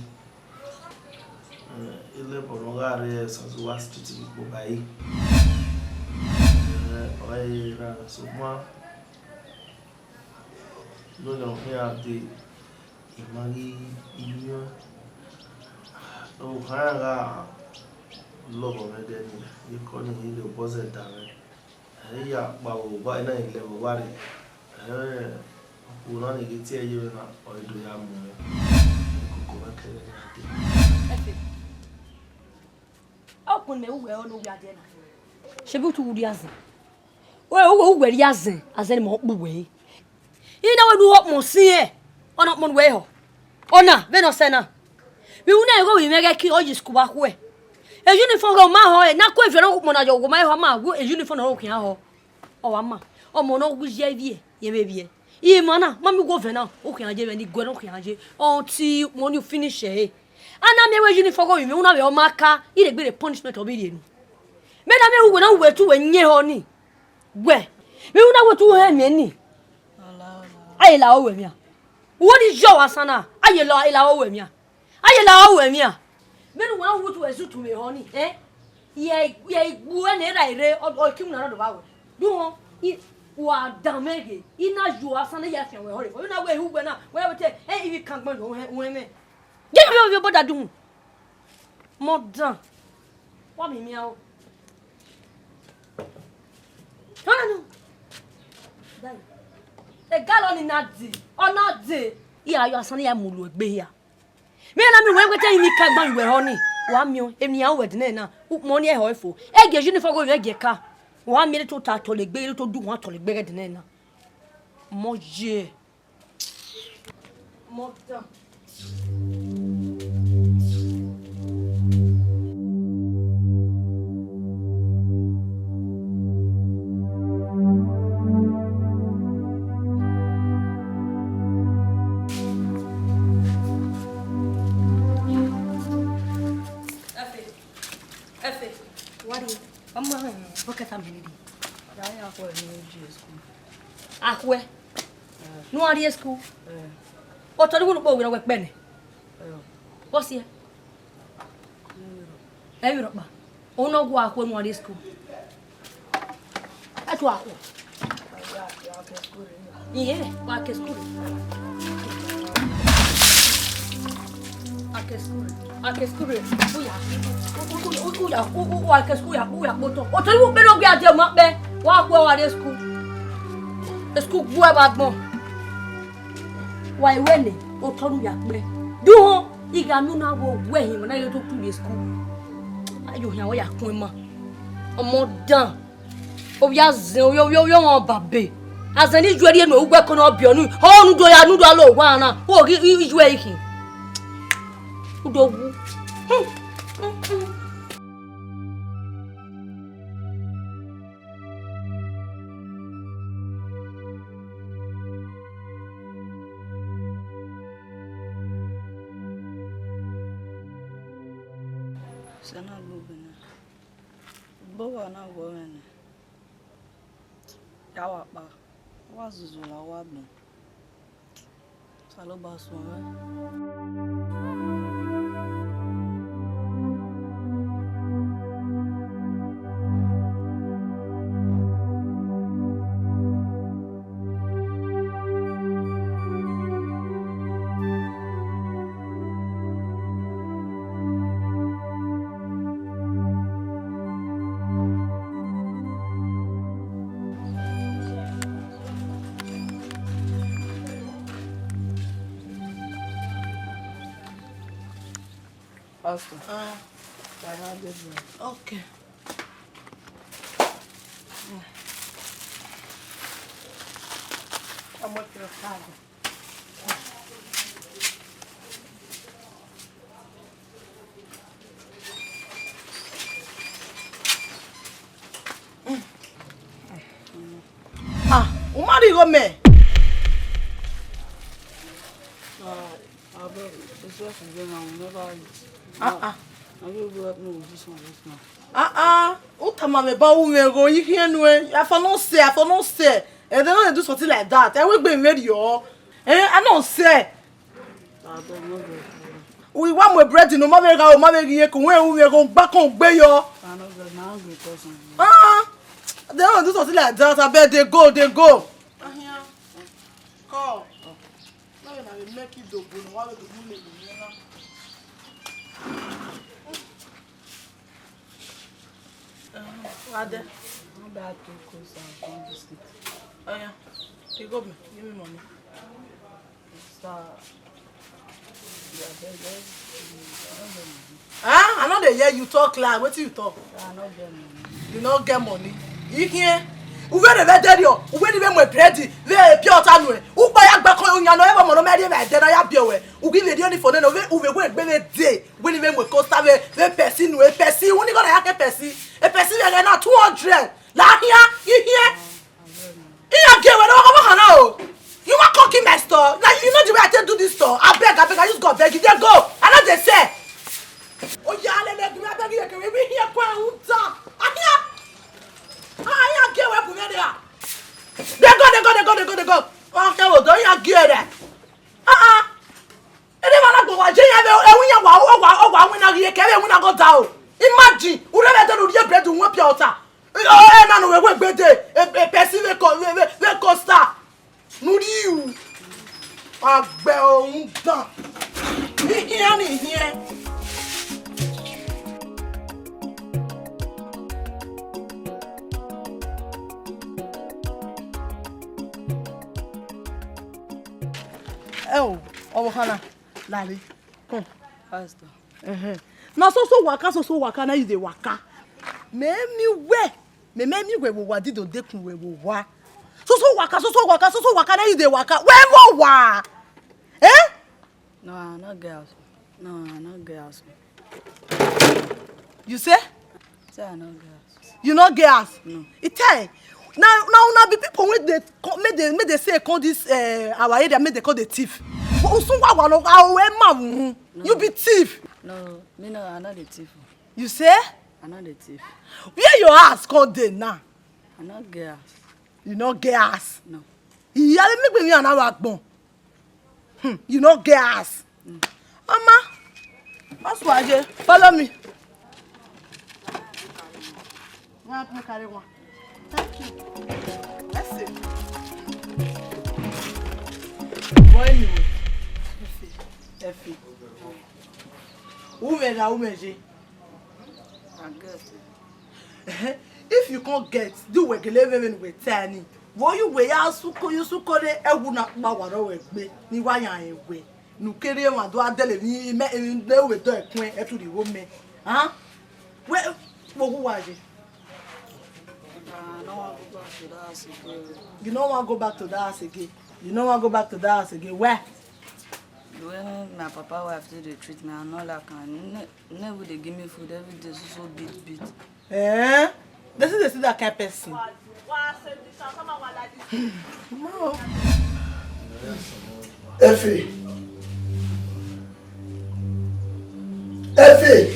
Eh, Ilẹbọ ne ọ gha rre Sazuwa Street vbe ikpogba ẹre. Eh, ọre erha sokpan, ne ọ khian dee, I ma ghi miẹn ọẹn. Okhan iran gha lọghọ mwẹ ẹdẹ nii, I kọ nii, I rhie obọ zẹ da mwẹ. Ẹ i ya kpa vbe owa, I na rẹn lẹ vbe owa rre. Ẹ, okhuo na ni ghi tie ẹre ye mwẹ na, ọ i do ya mu mwẹ. Koko mwẹ kẹrẹ na dee. Ẹfe, ọkun ne uwẹ ọ ne uwẹ adẹ na. Ṣebí u tu rhie azẹn? Wẹ, uwẹ, uwẹ rhie azẹn, azẹn ne ima kpu uwẹ re. I na wẹ ne u ho ọkpọn sin ẹn, ọ na ọkpọn ne uwẹ ho. Ọna, vbene ọ sẹ na. Vbe iwu na igho vbe mwẹ ghẹ ke ọ ye school vbe akhuẹ. E uniform ghe ọ ma họe, na ku eviẹn ọghe ukpọn na yọ, ọ ma họe, ma gu e uniform ne ọ khian họe. Ọ wa ma, ọmọ ne ọ wu ye ivie, ye vbe vbiẹ. Ima na, ma miẹn uwu ọvẹn na, ọ khian ye vbe ne I guẹ ne ọ khian ye. Until ukpọn ni finish ẹre. A na miẹn wẹ uniform ghe ovbi mwẹ, u na vbe ọ ma ka, I rhie egbe rre punishment ọ vbe rhie unu. Mẹ na miẹn uwẹ na, uwẹ tu wẹ yẹn họe ni. Wẹ, vbe iwu na wẹ tu hẹ miẹn ni. A ye la owẹ mia. Uwẹ ni yọ wa san na, a ye la, la owẹ mia. A ye la owẹ mia. Vbene uwẹ na wu tu wẹ zutu vbe họe ni, eh? Ye, ye igbu ẹne ra ire, ọ, ọ, ikimu na rọ do vba wẹ. Du họn, i, wa dan mẹ ghe, I na yọ wa san ne ya fian wẹ họre. Vbe iwu na wẹ ihu wẹ na, wẹ ya wẹ te, eh, I vbe kan gbọn yọ, uwẹ, uwẹ mẹ. Ye na vbe ovbi obọ da dunmwu. Mọ dan. Wa miẹn imian o. Hanu. Dai. Egalọ ni na di, ọ na de. I ra yọ asan ne I ya mu lu egbe hia. Mẹ na miẹn wẹ wẹtẹ yin ka gban yuẹ họ ni. Wa miẹn emwi iran ru ẹdẹ nẹ na. Ukpọn ni ẹhọ efo. Ẹ gie uniform gho mwẹ gie ka. Wa miẹn ne to ta tọlegbe, ne to du wan tọlegbe ẹdẹ nẹ na. Mọ ye. Mọ dan. Ẹfe, ẹfe, wa rrie, ọ ma họn bucket a mẹ ni rrie. Ya ya khuẹ ne u gie school. Akhuẹ? Eh. Ne u gha rrie school? Eh. Otọ ni wẹ ne u kpe wẹ ne ọ wẹ kpẹ nẹ? Eh. Vbọ siẹ? Ẹ vbe rhọkpa. Unu ọ gua akhuẹ ne u gha rrie school. Ẹ tua akhuẹ. Iye, wa ke school. Wa ke school. Wa ke school. Uya. U- u- u- uya. U- u- Wa ke school ya. Uya kpotọ. Otọ ni wẹ ne u kpe ne ọ gbe a die ma kpẹ. Wa akhuẹ wa rrie school. School gbuẹ vbe agbọn. Wa i wẹ nẹ, otọ ne u ya kpẹ. Duhọn, I gha miẹn u na vbe wẹ hin, wẹ na ye do ku vbe school. Ayo hian wẹ ya kun ima. Ọmọ dan. Ovbi azẹn, ovbi, ovbi, ovbi ọmwa babe. Azẹn ni ju ẹre nuẹn ugbẹko ne ọ biẹ ọnii. Ọ ne u do ya, ne u do ya lo owa na. Wo ghi, i, i ju ẹre khin. U do wu. Sẹ na gbe obọ na. Gbe owa na wọ mwẹ nẹ. Ya wa kpa. Wa zuzu la wa gbọn. Osanobua suẹn mwẹ. Pastor. Ah. My hand is well. Okay. I'm with your father. Ah, u ma rhie igho mẹ. Ah, abeg, it's just today now, we never eat. Ah, ah. Now you go help me with this one right now. Ah, ah. U tama mwẹ ba u mwẹ igho, I khian nuẹn. Afọ ne ọ sẹ, afọ ne ọ sẹ. And they no dey do something like that. Ẹ wẹ egbe mwẹ rriọ. Eh, a nọ sẹ. Abeg, no vex. U wa mu bread ne u ma vbe gha, u ma vbe ghi ye, ke u wẹ u mwẹ igho gba kan u gbe yọ. I no vex, na hungry person. Ah, they no dey do something like that. Abeg, dey go, dey go. Ahian. Call. No, na make it do go. No, wa do go. Wa dẹ. Wọ́n bá tó kó sa nǹkan biscuit. Ọya, you go, give me money. Sir, you are very, very, I don't get money. Huh? I no dey hear you talk loud. Wetin you talk? I no get money. You no get money. You hear? Uwe ne vbe deri o, uwe ni vbe mu bread, vbe pure water nuẹn. Ukpa ya gba kan oyan nọ, ẹ vbe ọmọ nọ mẹ rhie vbe ẹdẹ na ya biẹ wẹ. U ghi vbe rhie ọnii fo nene, uwe, uwe wẹ egbe vbe de. Wẹ ne I vbe mu coaster vbe, vbe Pepsi nu, e Pepsi, wẹ ne I gha na ya ke Pepsi. E Pepsi vbe ẹghẹ na two hundred. La khian, I khian. Iran gie wẹ ne ọ wa khana o. You wan come kill my store? Now you know the way I take do this store. Abeg, abeg, I use God beg you. Dey go. I no dey sell. Oya, lele, give me, abeg, you can we hear kwa uta. Ahia. Ah, iran gie wẹ bu me there. Dey go, dey go, dey go, dey go, dey go. Wa ke wo do iran gie rẹ. Ah, ah. Ede ma na gbe owa je yan vbe ẹwu yan wa, owa, owa winna ghi ye ke vbe winna go da o. Imagine, u rre vbe ẹdẹ ne u rhie bread, u wan pure water. Ena ne uwẹ wegbe de, e, e Pepsi vbe co-, vbe, vbe, vbe coaster. Ne u rhie u. Agbẹ ohun dan. Ihian ni ihian. Ẹ o, ọvbokhan na, lare. Hmm. Pastor. Ẹhẹn. Na soso waka, soso waka, na you dey waka. Mẹ miẹn uwẹ, mẹ mẹ miẹn uwẹ vbe owa, Dido dekun uwẹ vbe owa. Soso waka, soso waka, soso waka, na you dey waka. Wẹ vbe owa. Eh? No, I no get house. No, I no get house. You say? Say I no get house. You no get house? No. He tell. Now, now, now be people when they come, make they, make they say come this, uh, our area, make they call the thief. But usun wa wa no, I will ma. You be thief. No, me no, I no the thief. You say? I no the thief. Where your house come dey now? I no get house. You no get house? No. Iya, make me and our agbon. Hmm, you no get ass. Mama, what's why? Follow me. Now, make I carry one. Thank you. Let's see. But anyway, Effie, Effie. Woman na woman je. I get it. If you can't get, do we gele even with tiny. Wo you we ya suko, you suko de ewu na pa wa ro we gbe. Ni wa yan we. Nu kere wa do adele ni me, me we do ekun e tu di wo me. Huh? We, wo wu wa je. I don't want to go back to that house again. You don't want to go back to that house again. You don't want to go back to that house again. Where? The way my papa wife do dey treat me, I no like am. Ne, ne we dey give me food every day, so, so beat, beat. Eh? They say they see that kind person. No. Effie. Effie. Effie.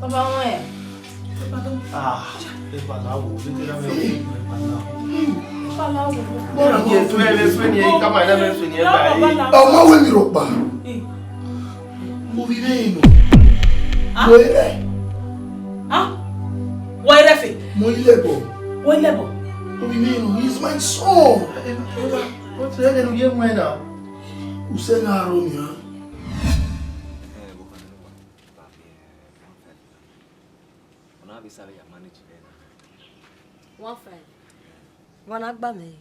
Baba wọn ẹ. Ah, ẹ padà wò, ẹ padà wò. Bọ́lá yẹ fún ẹ lẹ́sùn ni ẹ ká máa dá lẹ́sùn ni ẹ bá yìí. Ọmọ wẹ̀ mi rò pa. Mo fi bẹ́ẹ̀ nù. Ah. Mo rí rẹ̀. Ah. Wọ ẹrẹ fẹ. Mo ilé bọ̀. Wọ ilé bọ̀. Mo fi bẹ́ẹ̀ nù. He's my son. Ó ti rẹ́ lẹ́nu yé mọ́ ẹ náà. Use na aro nia. Ọna vbe sare ya manage vbe na. One five. Wa na gba mẹ.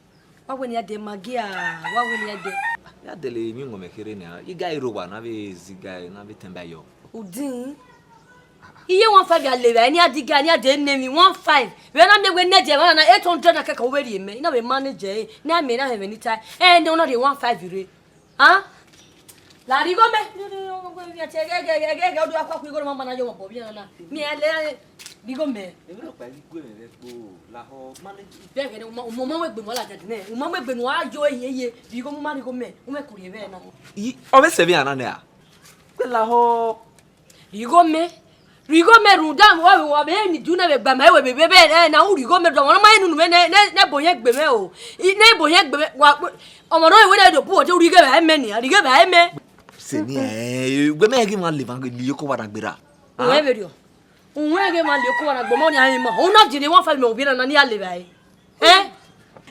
Wa wẹ ne a de Maggi a, wa wẹ ne a de. Ya dele emwi ngọmẹ kherhe nia. Iga iro wa na vbe ziga na vbe tẹn ba yọ. Udin. Iye one five ya levba, ne a diga, ne a de ne emwi one five. Vbe na miẹn wẹ ne ẹdẹ, vbe na eight hundred na kẹkẹ u vbe rhie mẹ. I na vbe manage ẹre. Ne a miẹn na hẹn vbe ni tae. Ẹ ne ọna rhie one five rre. Ah? La righo mẹ. Ẹghẹ, ẹghẹ, ẹghẹ, ọ do akua ku igho ne ọ ma na ye ọmọ bọ vbe iran na. Miẹn lẹ righo mẹ. Emwi rhọkpa ghi gu mwẹ vbe ẹkpo lahọ manage. Vbe ẹghẹ ne u ma, u ma mu egbe ne u a ladian nẹ, u ma mu egbe ne u a yo ehiẹn ye, righo mu ma righo mẹ, u mwẹ kurrie vbe na. Yi, ọ vbe sẹ vbe iran na nẹ a? Gbe lahọ. Righo mẹ, righo mẹ rhunmwuda vbe wa vbe ni dun nẹ vbe gba ma ẹre vbe vbe na u righo mẹ dọmọ ne ọ ma rẹn unu mwẹ nẹ, nẹ, nẹ ẹbọ yan egbe mwẹ o. I, nẹ ẹbọ yan egbe mwẹ, wa, ọmọ ne ọ rẹn wẹ nẹ do bu ọte u righe vbe mẹ nia, righe vbe mẹ. Sẹ ni ẹ, wẹ mẹ ghi ma leva li oko wa na gbera. Uwẹ vberriọ. Uwẹ ghi ma li oko wa na gbọmọ ni a ma. Una jere one five mẹ ovbi na na ni a leva ẹre. Eh?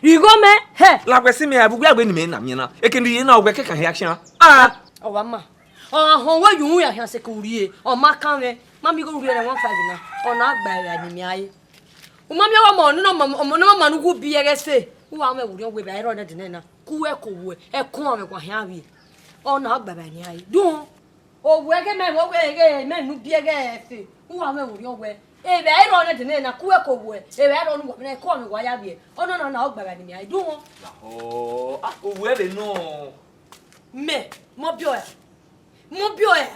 Righo mẹ, hẹ. Lawẹ si mẹ, a vbe uwẹ a wẹ ne imẹ na miẹn na. Eke ne I rhie na, ọ wẹ kẹkan hia khian. Ah. Ọ wa ma. Ọ họn wẹ yu ya khian sẹ ke u rhie. Ọ ma kan mwẹ. Ma mi ghe u rhie rẹ one five na. Ọ na gba ẹre ne imẹ a re. U ma miẹn ọmọ ne ọmọ, ọmọ ne ọmọ ne u gu bi ẹghẹ ẹse. U wa mwẹ vberriọ wẹ vbe a i rrọọ nẹ dene na. Ku ẹko wẹ, ẹko ọmwa wa khian vbiẹ. Ọ na gba ẹre ne imẹ a re. Dun. Ovbi ẹghẹ mẹ vbe ọghe ẹghẹ mẹ ne u biẹ ẹghẹ ẹfe, u wa mwẹ vberriọ wẹ, evba i rrọọ nẹ dene na, ku ẹko wẹ, evba i rrọọ ne uwa mwẹ na, ẹko ọmwa wa ya vbiẹ, ọnọna na ọ gba ẹre ne imẹ a re. Dun. Lahọ, ah, ovbi ẹvbo nọ. Mẹ, mọ biẹ ọre, mọ biẹ ọre.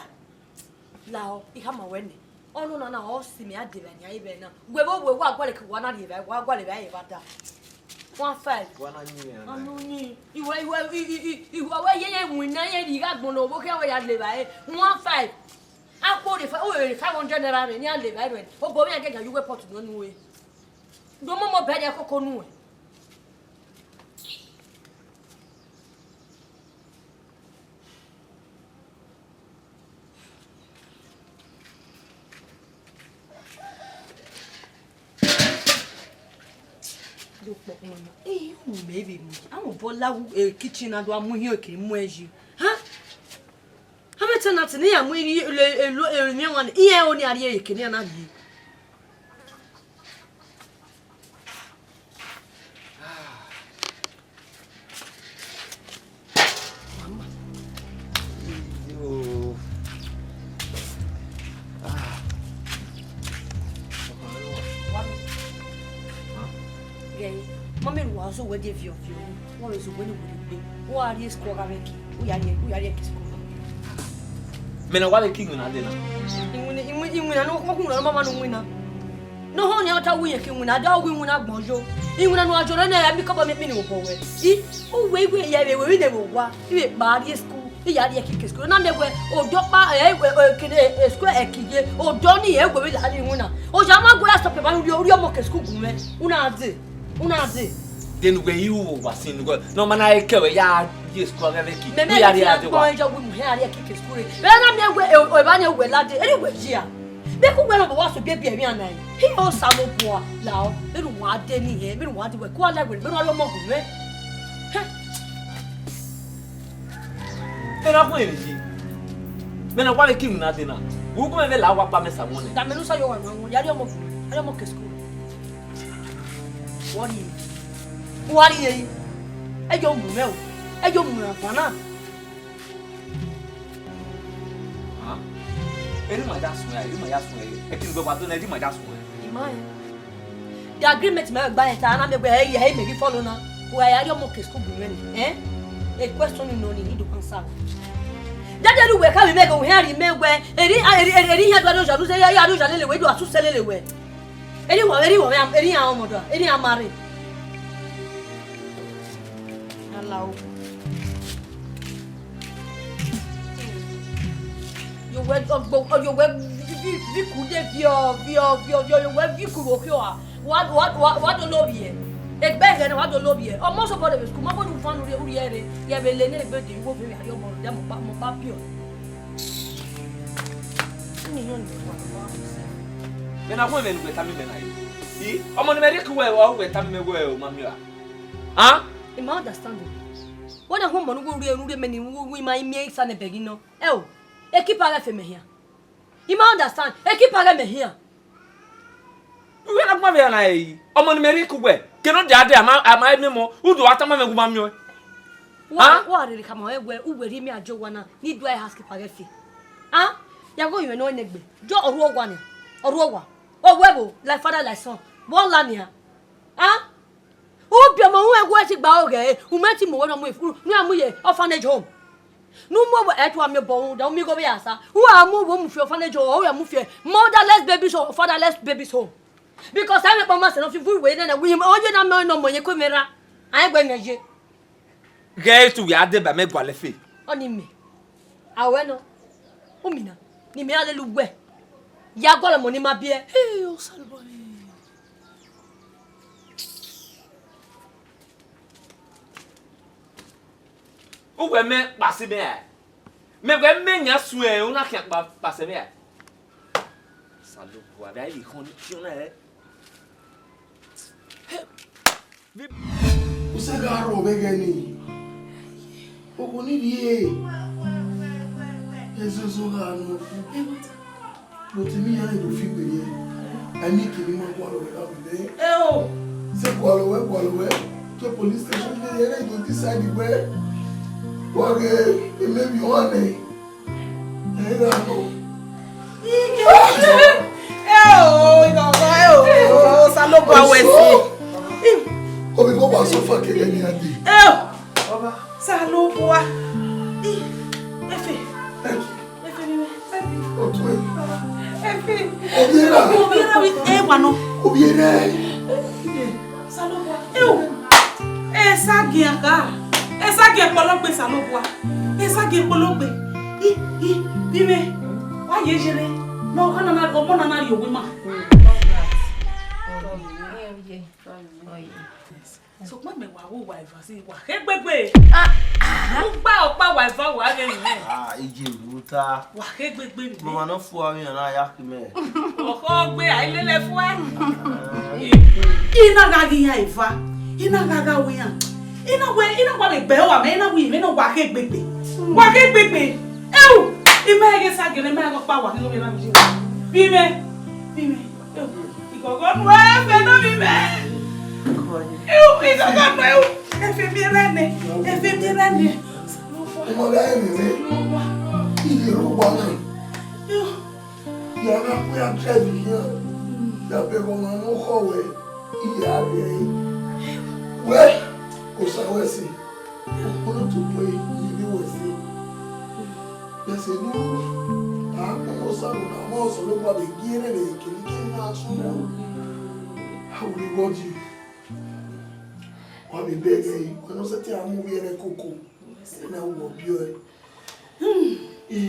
Lahọ, I khama wẹ nẹ, ọnọna na ọ si mẹ a de evba ne a re vbe na. Wẹ vbe ovbi uwa gualọ ke uwa na rhie evba, wa gualọ evba ẹre vbe ada. One five. Wa na yin mwẹ. Anu ni. Iwẹ, iwẹ, i, i, i, iwẹ wẹ yẹyẹ winna yẹn rhie igho agbọn ne ọvbokhan wẹ ya levba ẹre. One five. Akpo rhie fa-, o rhie five hundred naira rẹ, ne iran levba ẹre. Obọ mwẹ iran gẹga ye uwu airport nọ nuẹn. Do momo bẹdẹ koko nuẹn. Do kpọkpọ na. Ee, u mẹ vbe mu. A mu obọ la wu, eh, kitchen na do a mu ihiọn ke mu ẹ yi. Ha? A vbe tenant ne iran mu iri, elo, elo, elo, emiẹnmwa ni, iran oni a rhie eke ne iran na rhie. Ọsọ wẹ de viọ viọ, wẹ vbe zẹ wẹ ne wẹ gbe, wẹ a rrie school gha vbe ki, wẹ ya rrie, wẹ ya rrie ki school. Mẹ ne wa vbe ki iwinna dee na. Iwinna, iwinna, iwinna ne ọ khuọnmwi na, ọ ma ma ne u winna. Ne ọ họn nian, ọ ta wẹ irẹn ke iwinna, a da wẹ iwinna agbọn yo. Iwinna ne uwa jọrọ na, a miẹn kọbọ miẹn kpini vbe obọ wẹ. I, uwẹ, iwẹ ya vbe wẹ vbene vbe owa, I vbe kpa rrie school, I ya rrie ẹki ke school. Na miẹn wẹ odọ ọkpa, ẹ, ẹ, ẹ, kene, ẹ, school ẹki ye, odọ ni ẹ wẹ vbe la rrie iwinna. Oya ma gu ya stop ẹ, ma ne u rhie, u rhie ọmọ ke school gu mwẹ. U na dee. U na dee. Then wẹ i ru owa sin ne wẹ, ne ọ ma na kẹ wẹ ya ye school gha vbe ki. Mẹ, mẹ, ya rrie a dee wa. Mẹ, mẹ, ya gbọ, ẹ jọ wẹ mu hẹ a rrie ẹki ke school re. Vbe na miẹn wẹ, e, o, evba ni wẹ lade, eri wẹ jia. Vbe ku wẹ ne ọ wa so biẹbiẹ emwi ana ẹre. Hi Osanobua, lao, vbene uwa dee ni hẹ, vbene uwa dee wẹ, ku a la wẹ, vbene uwa rhie ọmọ gu mwẹ. Hẹ. Vbe na khuẹn emwi yi? Vbe na wa vbe ki iwinna dee na? Vbe u gu mwẹ vbe la owa kpa mẹ sa wọn nẹ? Da mẹ ne u sa ye owa nọ, ya rhie ọmọ gu mwẹ, ya rhie ọmọ ke school. Wọ rhie. Wọ rhie yi. Ẹ yo mu mwẹ o. Ẹ yo mu mwẹ ọkpa na. Ah, eni ma ya suẹn, eni ma ya suẹn, ẹ kiri gbẹgba do na, eni ma ya suẹn. Ima ẹn. The agreement mẹ gba ẹn ta, a na miẹn wẹ ẹ i, ẹ i mẹ ghi follow na. Wẹ a ya rhie ọmọ ke school bu mwẹ ni, eh? A question nọ ni, I do answer. Dede ru wẹ ka vbe mẹ ghe, u hẹn rhie mẹ wẹ, eri, eri, eri, eri hẹn do a do zha, do zẹ ya, ya do zha lele wẹ, do a su sẹ lele wẹ. Eri wọ, eri wọ, eri a ọmọ do, eri a ma rre. Alao. Yo wẹ ọgbo, yo wẹ vi, vi, vi ku de viọ, viọ, viọ, viọ, yo wẹ vi ku vbe okhiọ a. Wa, wa, wa, wa do lovbiẹ. Egbe ẹghẹ na wa do lovbiẹ. Ọmọ sọbọ de vbe school, ma bọ ne u fan urhiẹ, urhiẹ rre. Ye vbe le ne egbe de, wo vbe vbe a rhie ọmọ rre, mo kpa, mo kpa biẹ. Vbe na hu ẹmwẹ ne uwẹ tama imẹ na re? I, ọmọ ne imẹ rhie ke uwẹ, ọ wẹ tama imẹ wẹ u ma miẹn ọra? An? I ma understand o. Wẹ na hu ọmọ ne uwẹ rhie, ne u rhie mẹ ni, u, u, u ma i miẹn isan nẹ bẹghe nọ. Ẹ o, ekipa ghẹ fe mẹ hian. I ma understand, ekipa ghẹ mẹ hian. Uwẹ na gbẹn vbe na ẹre, ọmọ ne imẹ rhie ke uwẹ, kene ọ dia dee, a ma, a ma miẹn ọmọ, u do wa tama mwẹ wẹ u ma miẹn ọẹn. Wa, ah? Wa rherhe khama ọẹn wẹ, uwẹ rhie mẹ a jọ owa na, ne I do a housekeeper ghẹ fe. Ah? Ya gho yẹn nọ nẹgbe, jọ ọ rhuọ owa nẹ, ọ rhuọ owa. Ọ wẹ vbo, like father, like son, vbe ọ la nian. Ah? U biẹ ọmọ, u ẹguẹ ti gba oghe, u mẹ ti mu wẹ ne ọ mu, ne a mu ye orphanage home. Ne u mu ẹ tua miẹn obọ rhunmwuda u miẹn igho vbe asa. U a mu vbe mu fi orphanage home, u ya mu fi motherless babies home, fatherless babies home. Because a mwẹ kpa ma sẹ ne ọ fi vu iwe nene, wi ọ ye na mẹ ne ọmọ ye ku mwẹ ra. A i gbe mwẹ ye. Ghẹ etu ya deba mẹ gualọ ẹfe. Ọni mẹ. A wẹ nọ. U mina. Ne imẹ ra lele uwẹ. Ya gualọ ọmọ ne ima biẹ. Hey, Osanobua. Uwẹ mẹ kpasẹ mẹ ra? Mẹ wẹ mẹ yan suẹn, u na khian kpa, kpasẹ mẹ ra? Osanobua, vbe a i vbe khọn ni khian na rẹ? Usẹ gha rrọọ vbe ẹghẹ nii. Okhuo ni rhie. Ezozo gha nọ. But imi iran do fi were. A i miẹn kevbe ima gualọ wẹ gha vbe mwẹ. Eo! Zẹ gualọ wẹ, gualọ wẹ. To police station, ne ẹre do decide wẹ. Wa ghe, emẹ vbe ọmwa nẹ. Ẹ gha nọ. Eo, igọgọ, eo, Osanobua wẹ si. Obi ko ba so fa kele ni ade. Eo, Osanobua. Efe. Efe ni. Otu e. Efe. Obi era. Obi era wi, e wa nọ. Obi era. Osanobua. Eo. Esagiẹn kha. Esagiẹn kpọlọgbe Osanobua. Esagiẹn kpọlọgbe. I, i, bi mwẹ. Wa ye yere. Ne ọmọ nana, ọmọ nana rhie owa ima. Sokpan mẹ wa wo wa eva si wa khe gbegbe. Ah, ah. U gba ọkpa wa eva wa ghe yẹn. Ah, iye ru ta. Wa khe gbegbe ni. Mama no fu ami na ya ki mẹ. Ọkọ gbe a i lele fua. I na gha ghi iran eva, I na gha gha wẹ iran. I na wẹ, I na wa vbe gbe uwa mẹ, I na wẹ imẹ na wa khe gbegbe. Wa khe gbegbe. Eu, I ma ghe sa gele, ma ghe ọkpa wa ghe ovbi erha vbe iye. Bi mwẹ, bi mwẹ. Eu, igọgọ nu ẹfe nọ bi mwẹ. Eu, igọgọ nu eu. Efe miẹn rẹ nẹ, efe miẹn rẹ nẹ. Ọmọ gha ẹmwẹ mwẹ, iye ro wa na. Eu. Ya na ku ya drive iran, ya bẹghe ọmwa ne ọ khọ wẹ, iye a rrie ẹre. Wẹ, Osa wẹ si, ọkpọlọ tutu ẹre ne wẹ si. Bẹse ne a kpọnmwẹ Osa, ne a ma Osanobua vbe gie ẹre vbe kere kere na sunu. I will reward you. Wa vbe bẹghe, wẹ ne ọ sẹtin a mu ovbi ẹre koko, na wọ biẹ ọe. Ee,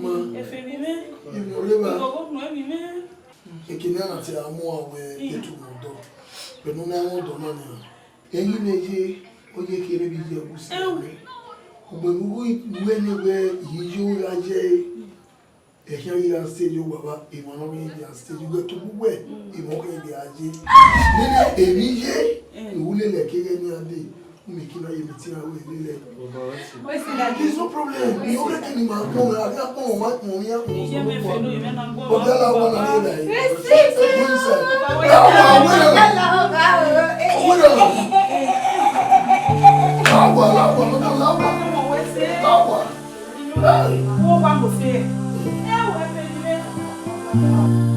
ma, Efe vbe mwẹ. Emwi ọre evba. Igogo nuẹn vbe mwẹ. Ekene a na te a mu a wẹ etu ne ọdọ, vbene u na mwẹ ọdọ na nian. Ẹghẹ ne ye, ọ ye kherhe vbe iye ẹgusi. Ẹu. Ugbẹn ne u wẹ ne wẹ iye yo gha ye ẹre. Ẹkhian ghi gha stage owa vba, emwa ne ọ ghi gha stage, uwẹ tobọ uwẹ, emwa ọ ghi gha ye. Nene emwi ye, u lele ẹki ẹghẹ ne iran dee, u miẹn eke ne a ye meeting, a wẹ lele. There's no problem. Mi ọ rẹkẹ ne ima kpọnmwẹ, a gha kpọnmwẹ, ọ ma kpọnmwẹ iran kpọnmwẹ. Ọdia la wa na rre la. Go inside. La wa, wẹ. Wẹ. La wa, la wa, la wa, la wa. La wa. Hey.